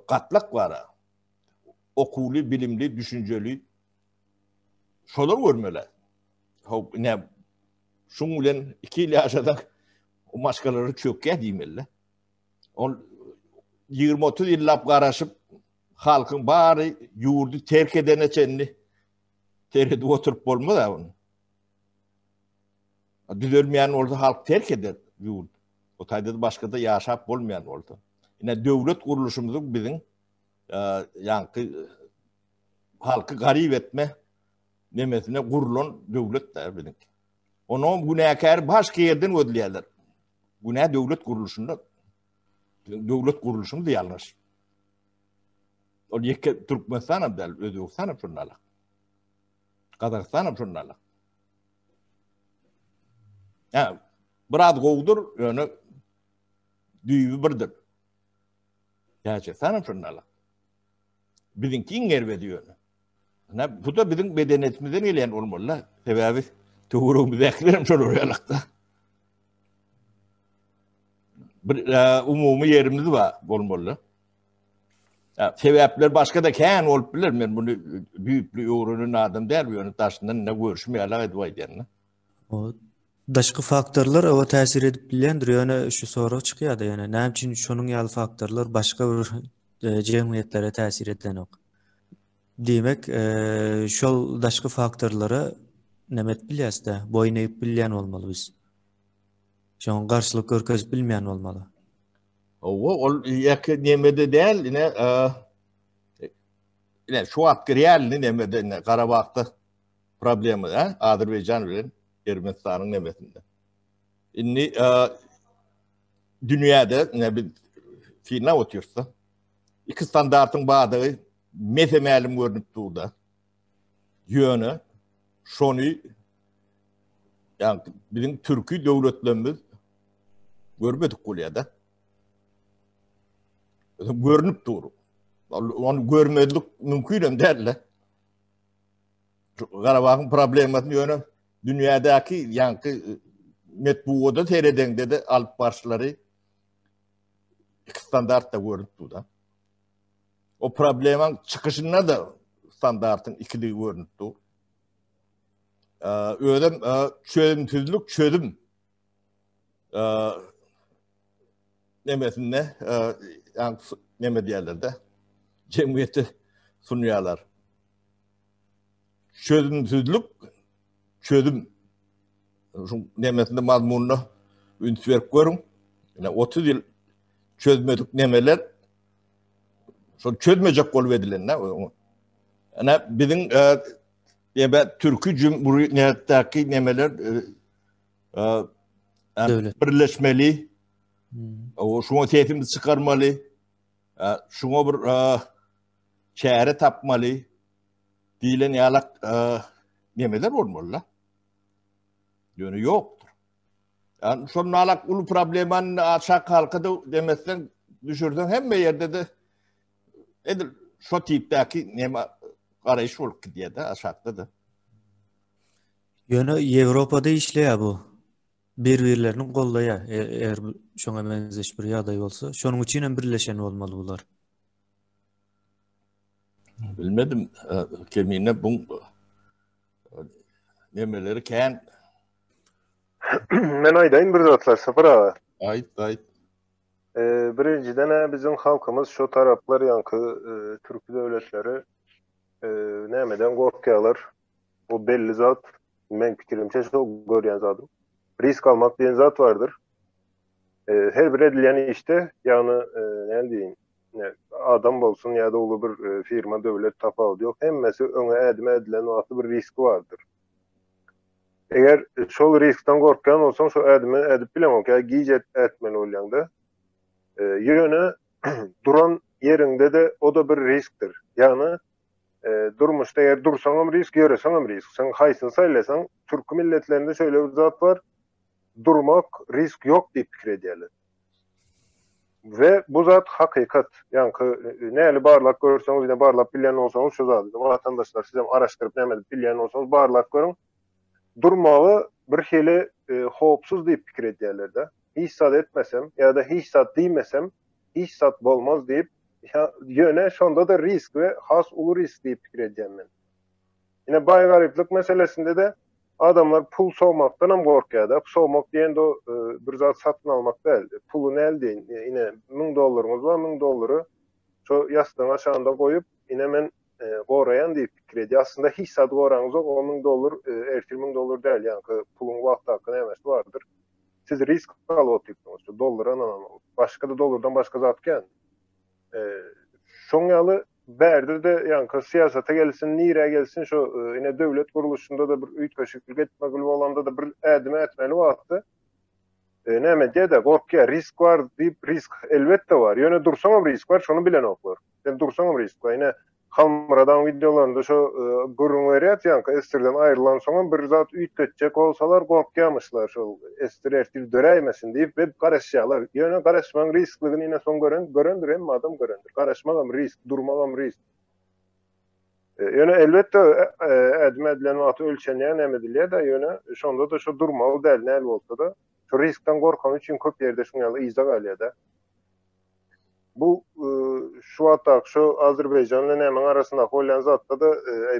gatlak bar. okuwly, bilimli, düşünjeli şolar görmeli. Hop, ine şuň bilen 2 ýyl ýaşasak o maşgalalary çökýär diýmeli. Ol 20-30 ýyllap garaşyp halkyň bary ýurdy terk edene çenli seredip oturyp bolmaz ha ony. Düzelmeýän bolsa halk terk eder ýurt. O taýda başga-da ýaşap bolmaýan bolsa. Ine döwlet gurluşymyzyň biziň ýaňky halky garyp etme nemesine gurlan döwlet da biziň. Onuň günäkäri başga ýerden gözleýärler. Günä döwlet gurluşynda. Biziň döwlet gurluşymyz ýalňyş. Ol ýeke Türkmenistan hem däl, Özbegistan hem şonda alak. Gazagystan hem şonda alak. Ýa, biraz gowudyr, ýöne düýbi birdir. Täjigistan hem şonda alak. Biziňki iň erbedi ýöne. Ine, bu da biziň medeniýetimizden gelýän bolmaly-da. Sebäbi töweregimizdäkiler hem şolar ýalakda. Bir e, umumy ýerimiz bar bolmaly. Sebäpler başga-da kän bolup biler. Men muny düýpli öwrenen adam däl, ýöne daşyndan ne görşüm ýaly aýdyp aýdýan. O daşky faktorlar oňa täsir edip bilýändir, ýöne şu sorag çykýar-da, ýöne näme üçin şonuň ýaly faktorlar başga bir e, jemgyýetlere täsir edenok? Diýmek, e, şol daşky faktorlara näme edip bilýäs-de, boýun egip bilýän bolmaly biz. Şoňa garşylyk görkezip bilmeýän bolmaly. Hawa, ol ýeke nemede däl, ine, ine şu wagt realny nemede, ine Garabagda problema, ha, Azerbaýjan bilen Ermenistanyň nemesinde. Indi dünýäde ine biz synlap otyrys-da. Iki standartyň bardygy mese-mälim görnüp dur-da. Ýöne şony ýa biziň türki döwletlerimiz görmedik bolýar-da. Görnüp dur. Ony görmezlik mümkin hem däl-de. Garabagyň problemasyny ýöne dünýädäki ýaňky e, metbugata seredeňde-de alyp barşlary iki standartda görnüp dur-da. O problemaň çykyşynda-da standartyň ikiligi görnüp dur. Özem çözümsizlik çözüm nemesinde ýa neme diýerler-de jemgyýete sunýarlar. Çözümsizlik çözüm şu nemesinde mazmunyna üns berip görüň. Ine 30 ýyl çözmedik nemeler şol çözmejek bolup edilende Ene biziň e, türki cumhuriyetdäki nemeler e, e, birleşmeli. Hmm. O şuňa sesimizi çykarmaly. E, şuňa bir e, çäre tapmaly diýlen ýalak e, nemeler bolmaly la. Ýöne ýokdur. Yani şol nalak uly problemany aşak halka da demesden düşürsen hemme ýerde de edil şo tipdäki neme garaýyş bolup gidýär de aşakda da. Ýöne Ýewropada işleýär bu. Bir-birlerini gollaýar. E, eger şoňa meňzeş bir ýagdaý bolsa, şonuň üçin hem birleşen bolmaly bular. Bilmedim, e, kemine bu nemeleri kän. Men aýdaýyn bir zatlar Sapar aga. Aýt, aýt. Birinjiden-ä biziň halkymyz şo taraplar ýaňky türki döwletleri nämeden gorkýarlar? Bu belli zat. Meň pikirimçe şo görýän zadym. Risk almak diýen zat bardyr. Her bir edilýän işde, ýagny näme diýeýin, adam bolsun ýa-da uly bir firma, döwlet tapawudy ýok, hemmesi öňe ädim ädilen wagty bir riski bardyr. Eger şol riskden gorkýan bolsaň, şo ädimi ädip bileňok ýa giç ätmeli bolýaň-da. Ýöne duran ýeriňde-de o-da bir riskdir. Ýagny durmuşda eger dursaňam risk, ýöreseňem risk. Sen haýsyny saýlasaň, türki milletlerinde şeýle bir zat bar, durmak risk ýok diýip pikir edýärler. We bu zat hakykat. Ýaňky näli barlap görseňiz, ine barlap bilýän bolsaňyz şu zady, watandaşlar sizem araşdyryp näme edip bilýän bolsaňyz barlap görüň. Durmagy bir hili howpsuz diýip pikir edýärler-de. Hiç zat etmesem ýa-da hiç zat diýmesem, hiç zat bolmaz diýip. Ýöne şonda-da risk we has uly risk diýip pikir edýän men. Ine baý-garyplyk meselesinde-de adamlar pul sowmakdanam gorkýar-da. Sowmak diýende o bir zat satyn almak däl. Puly näl diýin, ine 1000 dollaryňyz bar, 1000 dollary şo ýassygyň aşagynda goýup, ine men goraýan diýip pikir edýär. Aslynda hiç zat goraňyzok, o 1000 dollar ertir 1000 dollar däl, ýaňky puluň wagtdaky nämesi bardyr. Siz risk alyp otyrsyňyz, şu dollara ynanan bolup. Başga-da dollardan başga zat kän. Şoň ýaly bärde-de ýaňky syýasata gelsin, nirä gelsin, şu ine döwlet gurluşynda-da bir üýtgeşiklik etmegli bolanda-da bir ädim ätmeli wagtda näme edýär-de, gorkýar, risk bar diýip, risk elbetde bar. Ýöne dursaňam risk bar, şony bilenoklar. Sen dursaňam risk bar. Ine Halmyradyň wideolarynda şo gürrüň berýär, ýaňky Esterden aýrylansoňam bir zat üýtgetjek bolsalar gorkýamyşlar şol Ester ertir döräýmesin diýip we garaşýarlar. Ýöne garaşmagyň riskligini ine soň gören görendir hemme adam görendir. Garaşmagam risk, durmagam risk. Ýöne elbetde ädim ädilen wagty ölçenýär näme edilýär-de ýöne şonda-da şo durmaly däl näl bolsa-da. Şo riskden gorkany üçin köp ýerde şuň ýaly yza galýar-da. Bu şu wagtdaky şu Azerbaýjan bilen nämäň arasyndaky bolýan zatda-da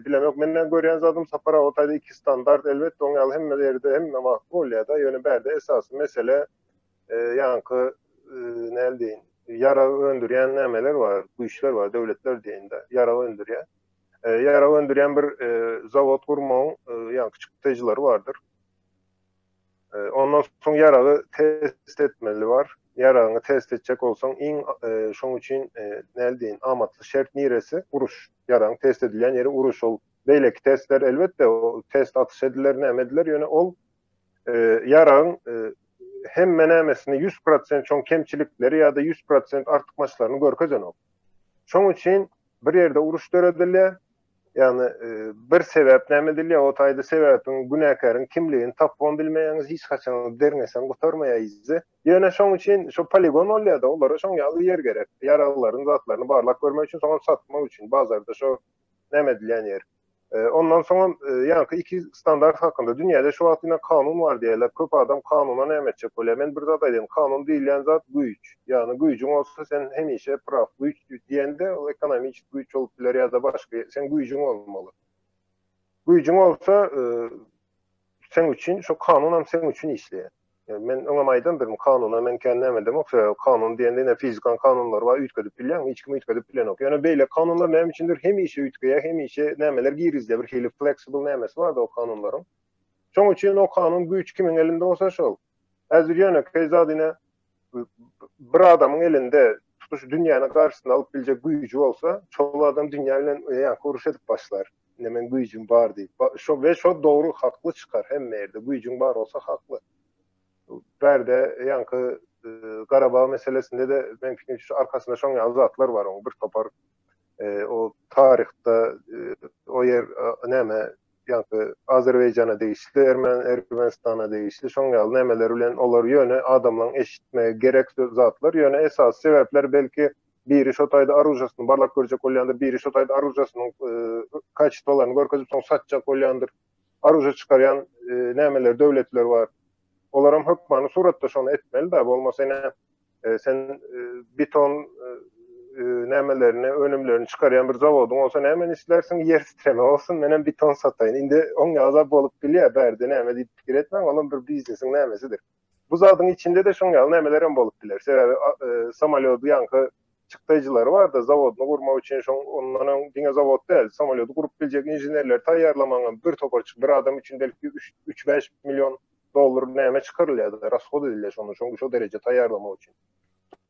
bilemok. Men näme görýän zadym Sapar aga o taýda iki standart elbetde oň ýaly hemme ýerde hemme wagt bolýar-da. Ýöne bärde esasy mesele ýaňky näl diýin ýarag öndürýän nämeler bar, güýçler bar, döwletler diýin-de ýarag öndürýän. Ýarag öndürýän bir zawod gurmagyň ýaňky çykdajylary bardyr. Ondan soň ýaragy test etmeli bar. Ýaragyňy test etjek bolsaň iň şoň üçin näl diýin amatly şert niresi? Uruş. Ýaragyň test edilýän ýeri uruş. Ol beýleki testler elbetde o test atyş ediler näme ediler ýöne ol ýaragyň hemme nämesini 100% şoň kemçilikleri ýa-da 100% artykmaçlaryny görkezenok. Şoň üçin bir ýerde uruş döredilýär. Ýagny bir sebäp näme edilýär, o taýda sebäpiň, günäkäriň kimligini tapybam bilmeýäňiz, hiç haçan derňeseň gutarmaýar yzy. Ýöne şoň üçin şo poligon bolýar-da, olara şoň ýaly ýer gerek. Ýaraglaryň zatlaryny barlap görmek üçin, soňam satmak üçin bazarda şo näme edilýän ýer. Ondan soňam ýaňky iki standart hakynda dünýäde şu wagt ine kanun bar diýýärler. Köp adam kanuna näme etjek bolýar. Men bir zat aýdaýyn, kanun diýilýän zat güýç. Ýagny güýjüň bolsa sen hemişe praw. Güýç diýende ol ekonomik güýç bolup biler ýa-da başga seň güýjüň bolmaly. Güýjüň bolsa seň üçin şo kanunam seň üçin işleýär. Men öňem aýdandyryn, kanuna men kän näme edemok, sebäbi kanun diýende ine fizikanyň kanunlary bar, üýtgedip bilýäňmi, hiç kim üýtgedip bilenok. Ýöne beýle kanunlar näme üçindir hemişe üýtgeýär, hemişe nämeler girizilýär, bir hili flexible nämesi bar-da o kanunlaryň. Şoň üçin o kanun güýç kimiň elinde bolsa şol. Häzir ýönekeý zat ine bir adamyň elinde tutuş dünýäni garşysyna alyp biljek güýji bolsa, şol adam dünýä bilen ýaňky uruş edip başlar. Ine meň güýjüm bar diýip. Şo we şo dogry hakly çykar hemme ýerde. Güýjüň bar bolsa hakly. Bärde ýaňky Garabag meselesinde-de meň pikirimçe şu arkasynda şoň ýaly zatlar bar oň bir topar o taryhda o ýer näme ýaňky Azerbaýjana degişli, Ermen Ermenistana degişli şoň ýaly nämeler bilen olar ýöne adamlaň eşitmegi gerek zatlar ýöne esasy sebäpler belki biri şo taýda oružasyny barlap görjek bolýandyr, biri şo taýda oružasynyň kaçestwalaryny görkezip soň satjak bolýandyr. Oruža çykarýan nämeler döwletler bar. Olaram hökmany suratda şony etmeli-dä, bolmasa ine sen beton nämelerini, önümlerini çykarýan bir zawodyň bolsa nämeni islärsiň? Ýer titreme bolsun, menem beton sataýyn. Indi oň ýaly bolup bilýär, bärde näme diýip pikir etmäň, olam bir biznesiň nämesidir. Bu zadyň içinde-de şoň ýaly nämelerem bolup biler. Sebäbi samolýody ýaňky çykdaýjylary bar-da, zawodyny gurmak üçin şoň ondan öň diňe zawod däl, samolýody gurup biljek inženerleri taýýarlamagyňam bir topar bir adam üçin belki üç, üç-bäş million dollar näme çykarylýar-da, rashod edilýär şony şoň şo dereje taýýarlamak üçin.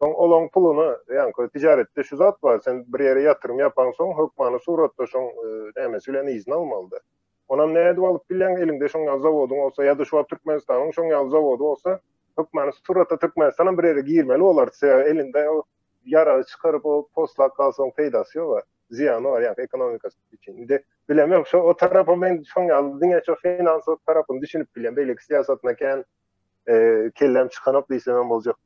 Soň olaň puluny, ýaňky tijaretde şu zat bar, sen bir ýere ýatyrym ýapaňsoň hökmany suratda şoň nämesi bilen yzyny almaly-da. Onam nädip alyp bilýäň, eliňde şoň ýaly zawodyň bolsa ýa-da şu wagt Türkmenistanyň şoň ýaly zawody bolsa, hökmany suratda Türkmenistanam bir ýere girmeli bolardy, sebäbi elinde o ýaragy çykaryp o poslap galsaň peýdasy ýok-a, zyýany bar ýaňky ekonomikasy üçin. Indi bilemok şo o tarapa men şoň ýaly diňe şo finansowy tarapyny düşünip bilýän, beýleki syýasatyna kän kelläm çykanok diýsemem boljak.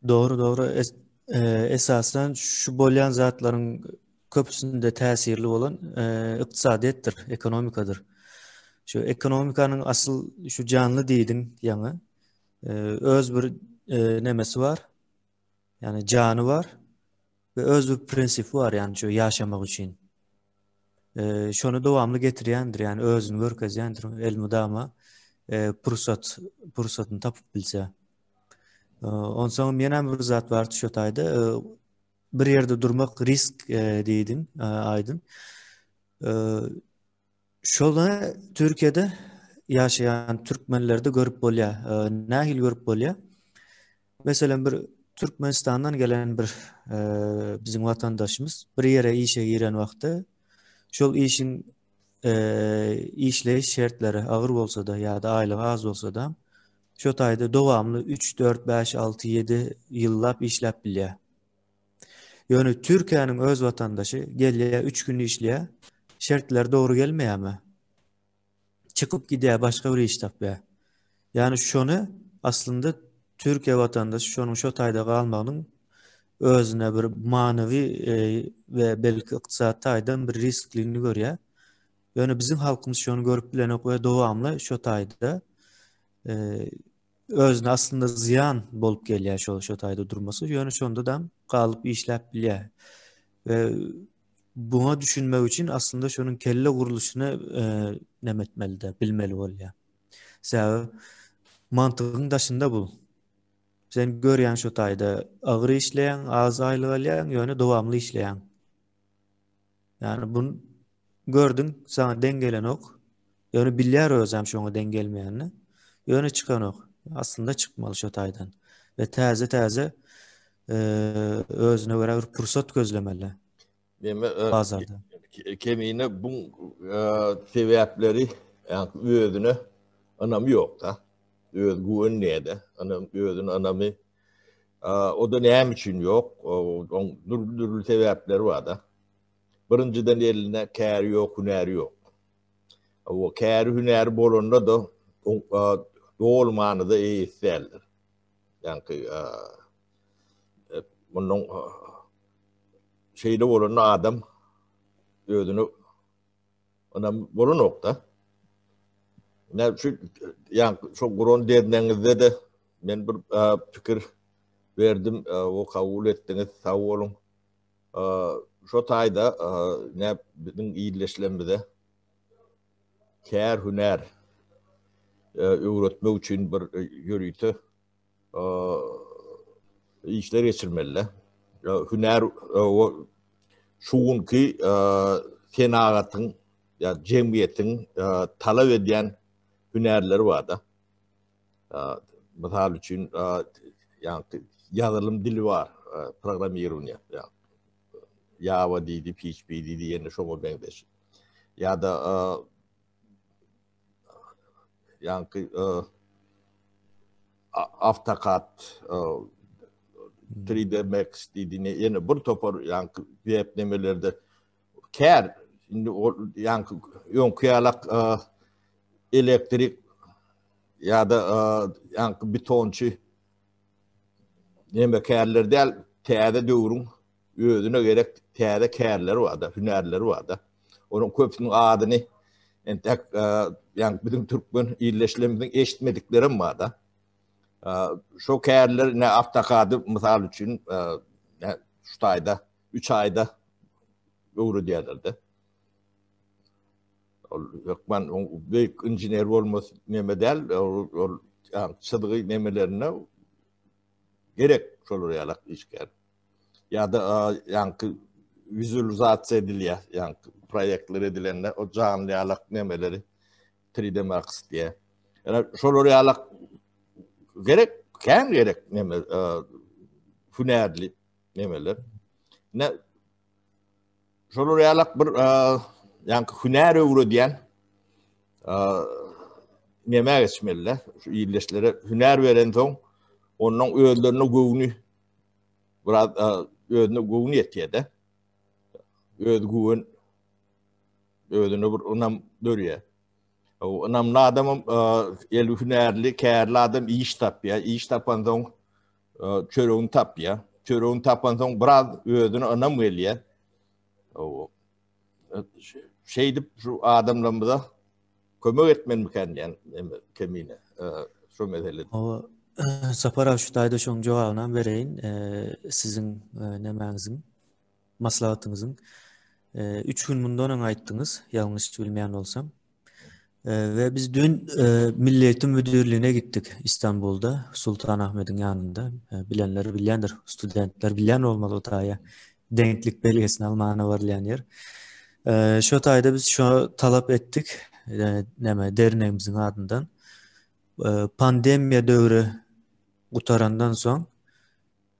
Dogry dogry esasan şu bolýan zatlaryň köpüsinde täsirli bolan ykdysadyýetdir, ekonomikadyr. Şu ekonomikanyň asyl şu janly diýdiň ýaňy. Öz bir nemesi bar. Ýani jany bar we öz bir prinsipi bar ýani şu ýaşamak üçin. E, şony dowamly getirýändir, ýani özüni görkezýändir elmydama e, pursat pursatyny tapyp bilse. E, onsoň ýene bir zat bar şu taýda. E, bir ýerde durmak risk e, diýdiň, e, Aýdyn. E, Şony Türkiýede ýaşaýan türkmenlerde görüp bolýar. Nähili görüp bolýar? Meselem bir Türkmenistandan gelen bir biziň watandaşymyz bir ýere işe giren wagty şol işiň işleýiş şertleri agyr bolsa-da ýa-da aýlygy az bolsa-da şo taýda dowamly 3, 4, 5, 6, 7 ýyllap işläp bilýär. Ýöne Türkiýäniň öz watandaşy gelýär, üç gün işleýär, şertler dogry gelmeýärmi? Çykyp gidýär, başga bir iş tapýar. Ýani şony aslynda Türkiýe watandaşy şonuň şo taýda galmagynyň özüne bir manywy e, we belki ykdysady taýdan bir riskligini görýär. Ýöne biziň halkymyz şony görüp bilenok we dowamly şo taýda e, Özüne aslynda zyýan bolup gelýär şol şo taýda durmasy. Ýöne şonda-da galyp işläp bilýär. We buňa düşünmek üçin aslynda şonuň kelle gurluşyny e, näme etmeli-de, bilmeli bolýar. Sebäbi mantygyň daşynda bu. Sen görýäň şo taýda agyr işleýäň, az aýlyk alýaň, ýöne dowamly işleýäň. Ýani bu gördüň, saňa deň gelenok. Ýöne bilýär özem şoňa deň gelmeýänini. Ýöne çykanok. Aslynda çykmaly şo taýdan. We täze-täze özüne görä bir pursat gözlemeli. Neme bazarda. Kemine bu sebäpleri özüne ynamy ýok-da. Öz güwenmeýär-de. Ynam özüne ynamy O-da näme üçin ýok? Oň dürli-dürli sebäpleri bar-da. Birinjiden elinde käri ýok, hünäri ýok. O käri hünäri bolanda-da doly manyda eýesi däldir. Ýaňky mundan şeýle bolanda adam özüne ynam bolanok-da. Näme şu ýaňky şu guran dernegiňizde-de men bir pikir berdim, o kabul etdiňiz, sag boluň. Şo taýda nä biziň ildeşlerimize kär hünär öwretmek üçin bir ýörite işler geçirmeli. Hünär şu günki senagatyň ýa jemgyýetiň talap edýän hünärleri bar-da. Mysal üçin, ýaňky ýazylym dili bar, programmirowaniýe. Java diýdi, PHP diýdi, ýene şoňa meňzeş. Ýa-da ýaňky AutoCAD 3D Max diýdi, ýene bir topar ýaňky web nemelerde kär indi ol ýaňky öňki ýalak elektrik ýa-da ýaňky betonçy neme kärler däl, täze döwrüň özüne gerek täze kärleri bar-da, hünärleri bar-da. Onuň köpüsiniň adyny entek ýaňky biziň türkmen ildeşlerimiziň eşitmediklerem bar-da. Şo kärler ne awtokady mysal üçin şu taýda 3 aýda öwredýärler-de. Ol hökman beýik inžener bolmasy neme däl, ol çyzgy nemelerine gerek şolar ýalak işgär. Ýa-da ýaňky wizualizasiýa edilýär, ýaňky proýektler edilende o janly ýalak nemeleri 3D Max diýär. Ýa şolar ýalak gerek, kän gerek neme hünärli nemeler. Ne Şolar ýalak bir ýaňky hünär öwredýän nämä geçmeli-de? Şu ildeşlere hünär berensoň, ondan özlerine göwni biraz özüne göwni ýetýär-de. Öz güwen özüne bir ynam dörýär. O ynamly adamam eli hünärli, kärli adam iş tapýar. Iş tapansoň çöregini tapýar. Çöregini tapansoň biraz özüne ynam gelýär. Şeýdip şu adamlarymyza kömek etmelimikä diýen kemine şu meselede. Sapar aga şu taýda şoň jogabynam bereýin. Siziň nemäňiziň maslahatyňyzyň. 3 gün mundan öň aýtdyňyz, ýalňyş bilmeýän bolsam. We biz dün Milli Eğitim Müdirliğine gitdik İstanbul'da, Sultanahmediň ýanynda. Bilenler bilýändir, studentler bilýän bolmaly o taýa. Deňklik belgesini almana barylýan ýer. Şo taýda biz şo talap etdik, näme dernegimiziň adyndan. Pandemiýa döwri gutarandan soň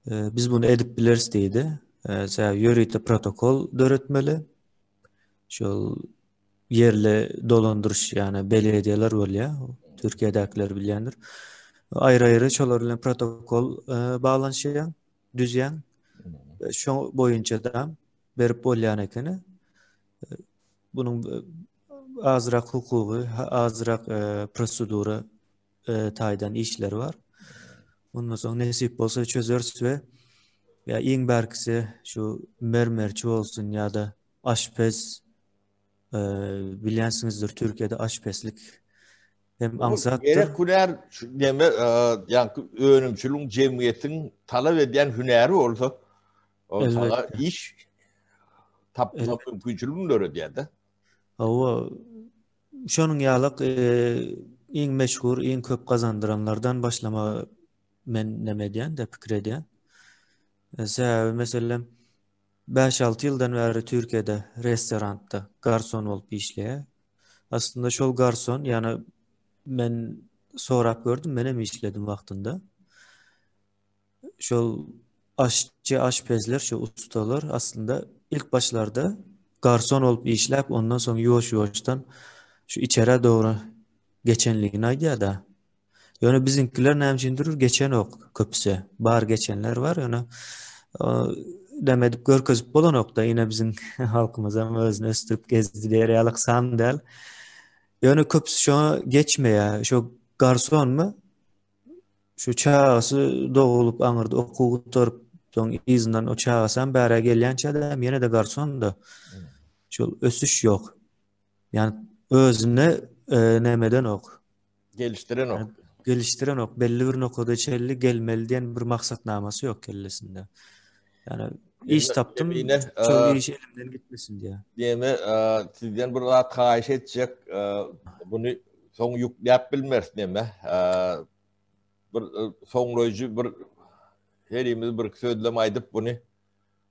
biz bunu edip bileris diýdi. Sebäbi ýörite protokol döretmeli. Şol ýerli dolandyryş, ýagny belediýeler bolýar. Türkiýedäkiler bilýändir. Aýry-aýry şolar bilen protokol baglanyşýar, düzýän. Şo boýunça da berip bolýan ekeni. Bunuň azrak hukugy, azrak prosedura taýdan işleri bar. Ondan soň nesip bolsa çözeris we ýa iň bärkisi şu mermerçi bolsun ýa-da aşpez bilýänsiňizdir Türkiýede aşpezlik hem aňsatdyr. Gerek hünär neme ýaňky önümçiligiň jemgyýetiň talap edýän hünäri bolsa o saňa iş tapmak mümkinçiligini döredýär-de. Hawa, şonuň ýalyk iň meşhur, iň köp gazandyranlardan başlama men neme edýän-de, pikir edýän. Sebäbi meselem Bäş-alty ýyldan bäri Türkiýede restorantda garson bolup işleýär. Aslynda şol garson, ýagny men sorap gördüm, menem işledim wagtynda. Şol aşçy, aşpezler, şu ustalar aslynda ilk başlarda garson bolup işläp, ondan soň ýuwaş-ýuwaşdan şu içerä dogry geçenligini aýdýar-da. Ýöne biziňkiler näme üçindir geçenok köpüsi. Bar geçenler bar, ýöne dem edip görkezip bolanok-da, ýene biziň halkymyz hem özüni ösdürip gezdi diýer ýaly san däl. Ýöne köpüsi şoňa geçmeýär. Şo garsonmy? Şu çagasy dogulup aňyrda okuw gutaryp, soň yzyndan o çagasy hem bärä gelýänçä-de ýene-de garson-da. Şol ösüş ýok. Ýani özüne näme edenok. Gelişdirenok. Gelişdirenok. Belli bir nokada çenli gelmeli diýen bir maksatnamasy ýok kellesinde. Ýani iş tapdym, şol iş elimden gitmesin diýýär. Diýme, sizden bir zat haýyş etjek, buny soň ýükläp bilmeris diýme. Bir soňlaýjy bir herimiz bir sözlem aýdyp buny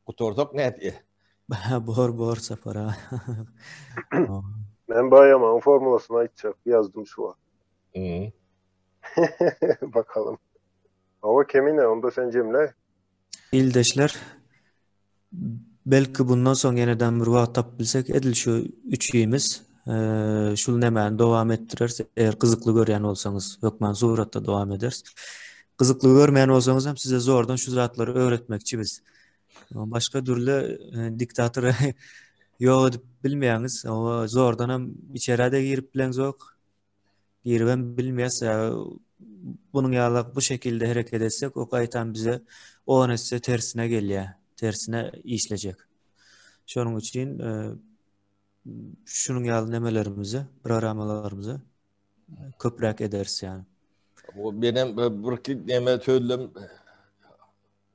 Gutarsak nätýä? Bor bor Sapar aga. Men baýamagyň formulasyny aýtjak, ýazdym şu wagt. Bakalym. Hawa Kemine, onda sen jemläý. Ildeşler, belki bundan soň ýeneden bir wagt tapyp bilsek, edil şu üçimiz şul nemäni dowam etdireris. Eger gyzykly görýän bolsaňyz, hökman suratda dowam ederis. Gyzykly görmeýän bolsaňyz hem size zordan şu zatlary öwretmekçi biz. Başga dürli e, diktatory ýok edip bilmeýäňiz. O zordan hem içerä-de girip bileňzok. Giribem bilmeýäs. Bunuň ýaly bu şekilde hereket etsek, o gaýtam bize on esse tersine gelýär. Tersine işlejek. Şonuň üçin e, şunuň ýaly nemelerimizi, programmalarymyzy köpräk ederis ýani. Bu menem bir iki neme sözlem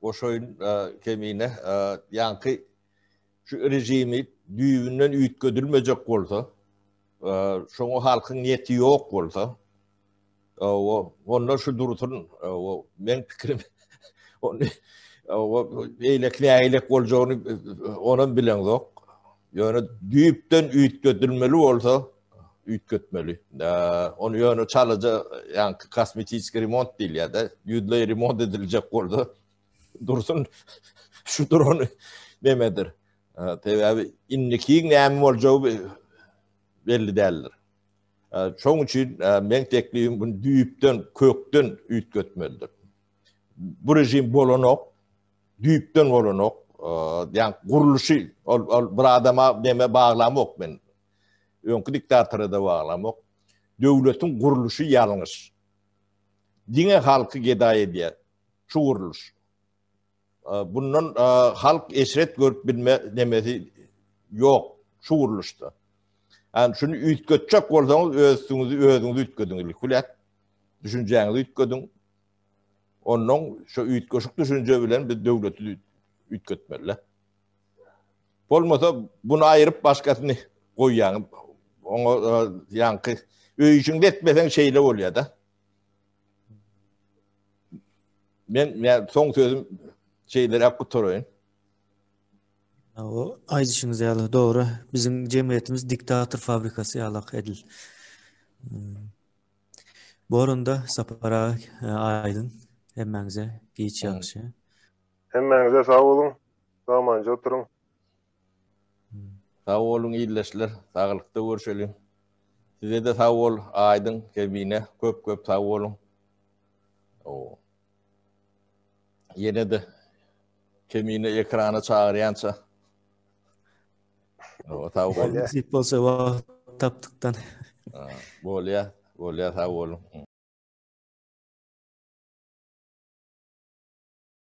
goşaýyn Kemine. Ýaňky şu režimi düýbünden üýtgedilmejek bolsa, şoňa halkyň niýeti ýok bolsa, onda şu dursun, meň pikirim, ony beýleki nägilek boljagyny onam bileňzok. Ýöne düýpden üýtgedilmeli bolsa, üýtgetmeli. Ony ýöne çalaja, ýaňky kosmetiski remont diýilýär-de, ýüzleý remont ediljek bolsa, dursun şu durany nemedir. Sebäbi indikiň näme boljagy belli däldir. Şoň üçin meň teklibim bunu düýpden, kökden üýtgetmelidir. Bu rejim bolanok, düýpden bolanok. Ýa gurluşy ol, ol bir adama neme baglamok men. Öňki diktatora da baglamok. Döwletiň gurluşy ýalňyş. Diňe halky gedaý edýär şu gurluş. Bundan halk eşret görüp bilme nemesi ýok şu gurluşda. Yani şunu üýtgetjek bolsaňyz öz üstüňizi özüňiz üýtgediň ilki bilen. Düşünjäňizi üýtgediň. Ondan şu üýtgeşik düşünje bilen biz döwleti üýtgetmeli. Bolmasa bunu aýyryp başgasyny goýýaň. Oňa e, ýaňky öý işiňde etmeseň şeýle bolýar-da. Men men soň sözüm şeýleräk gutaraýyn. O aýdyşyňyz ýaly dogry. Biziň jemgyýetimiz diktator fabrikasy ýalak edil. Hmm. Bu orunda Sapar aga e, aýdyň hemmäňize giç ýagşy. Hemmäňize sag boluň. Sag-amanja oturyň. Sag boluň ildeşler, saglykda görşeliň. Size-de sag bol Aýdyň, Kemine köp köp sag boluň. Ýene-de Kemine ekrana çagyrýança. Sag bol. Nesip bolsa wagt tapdykdan. Bolýa, bolýa sag boluň.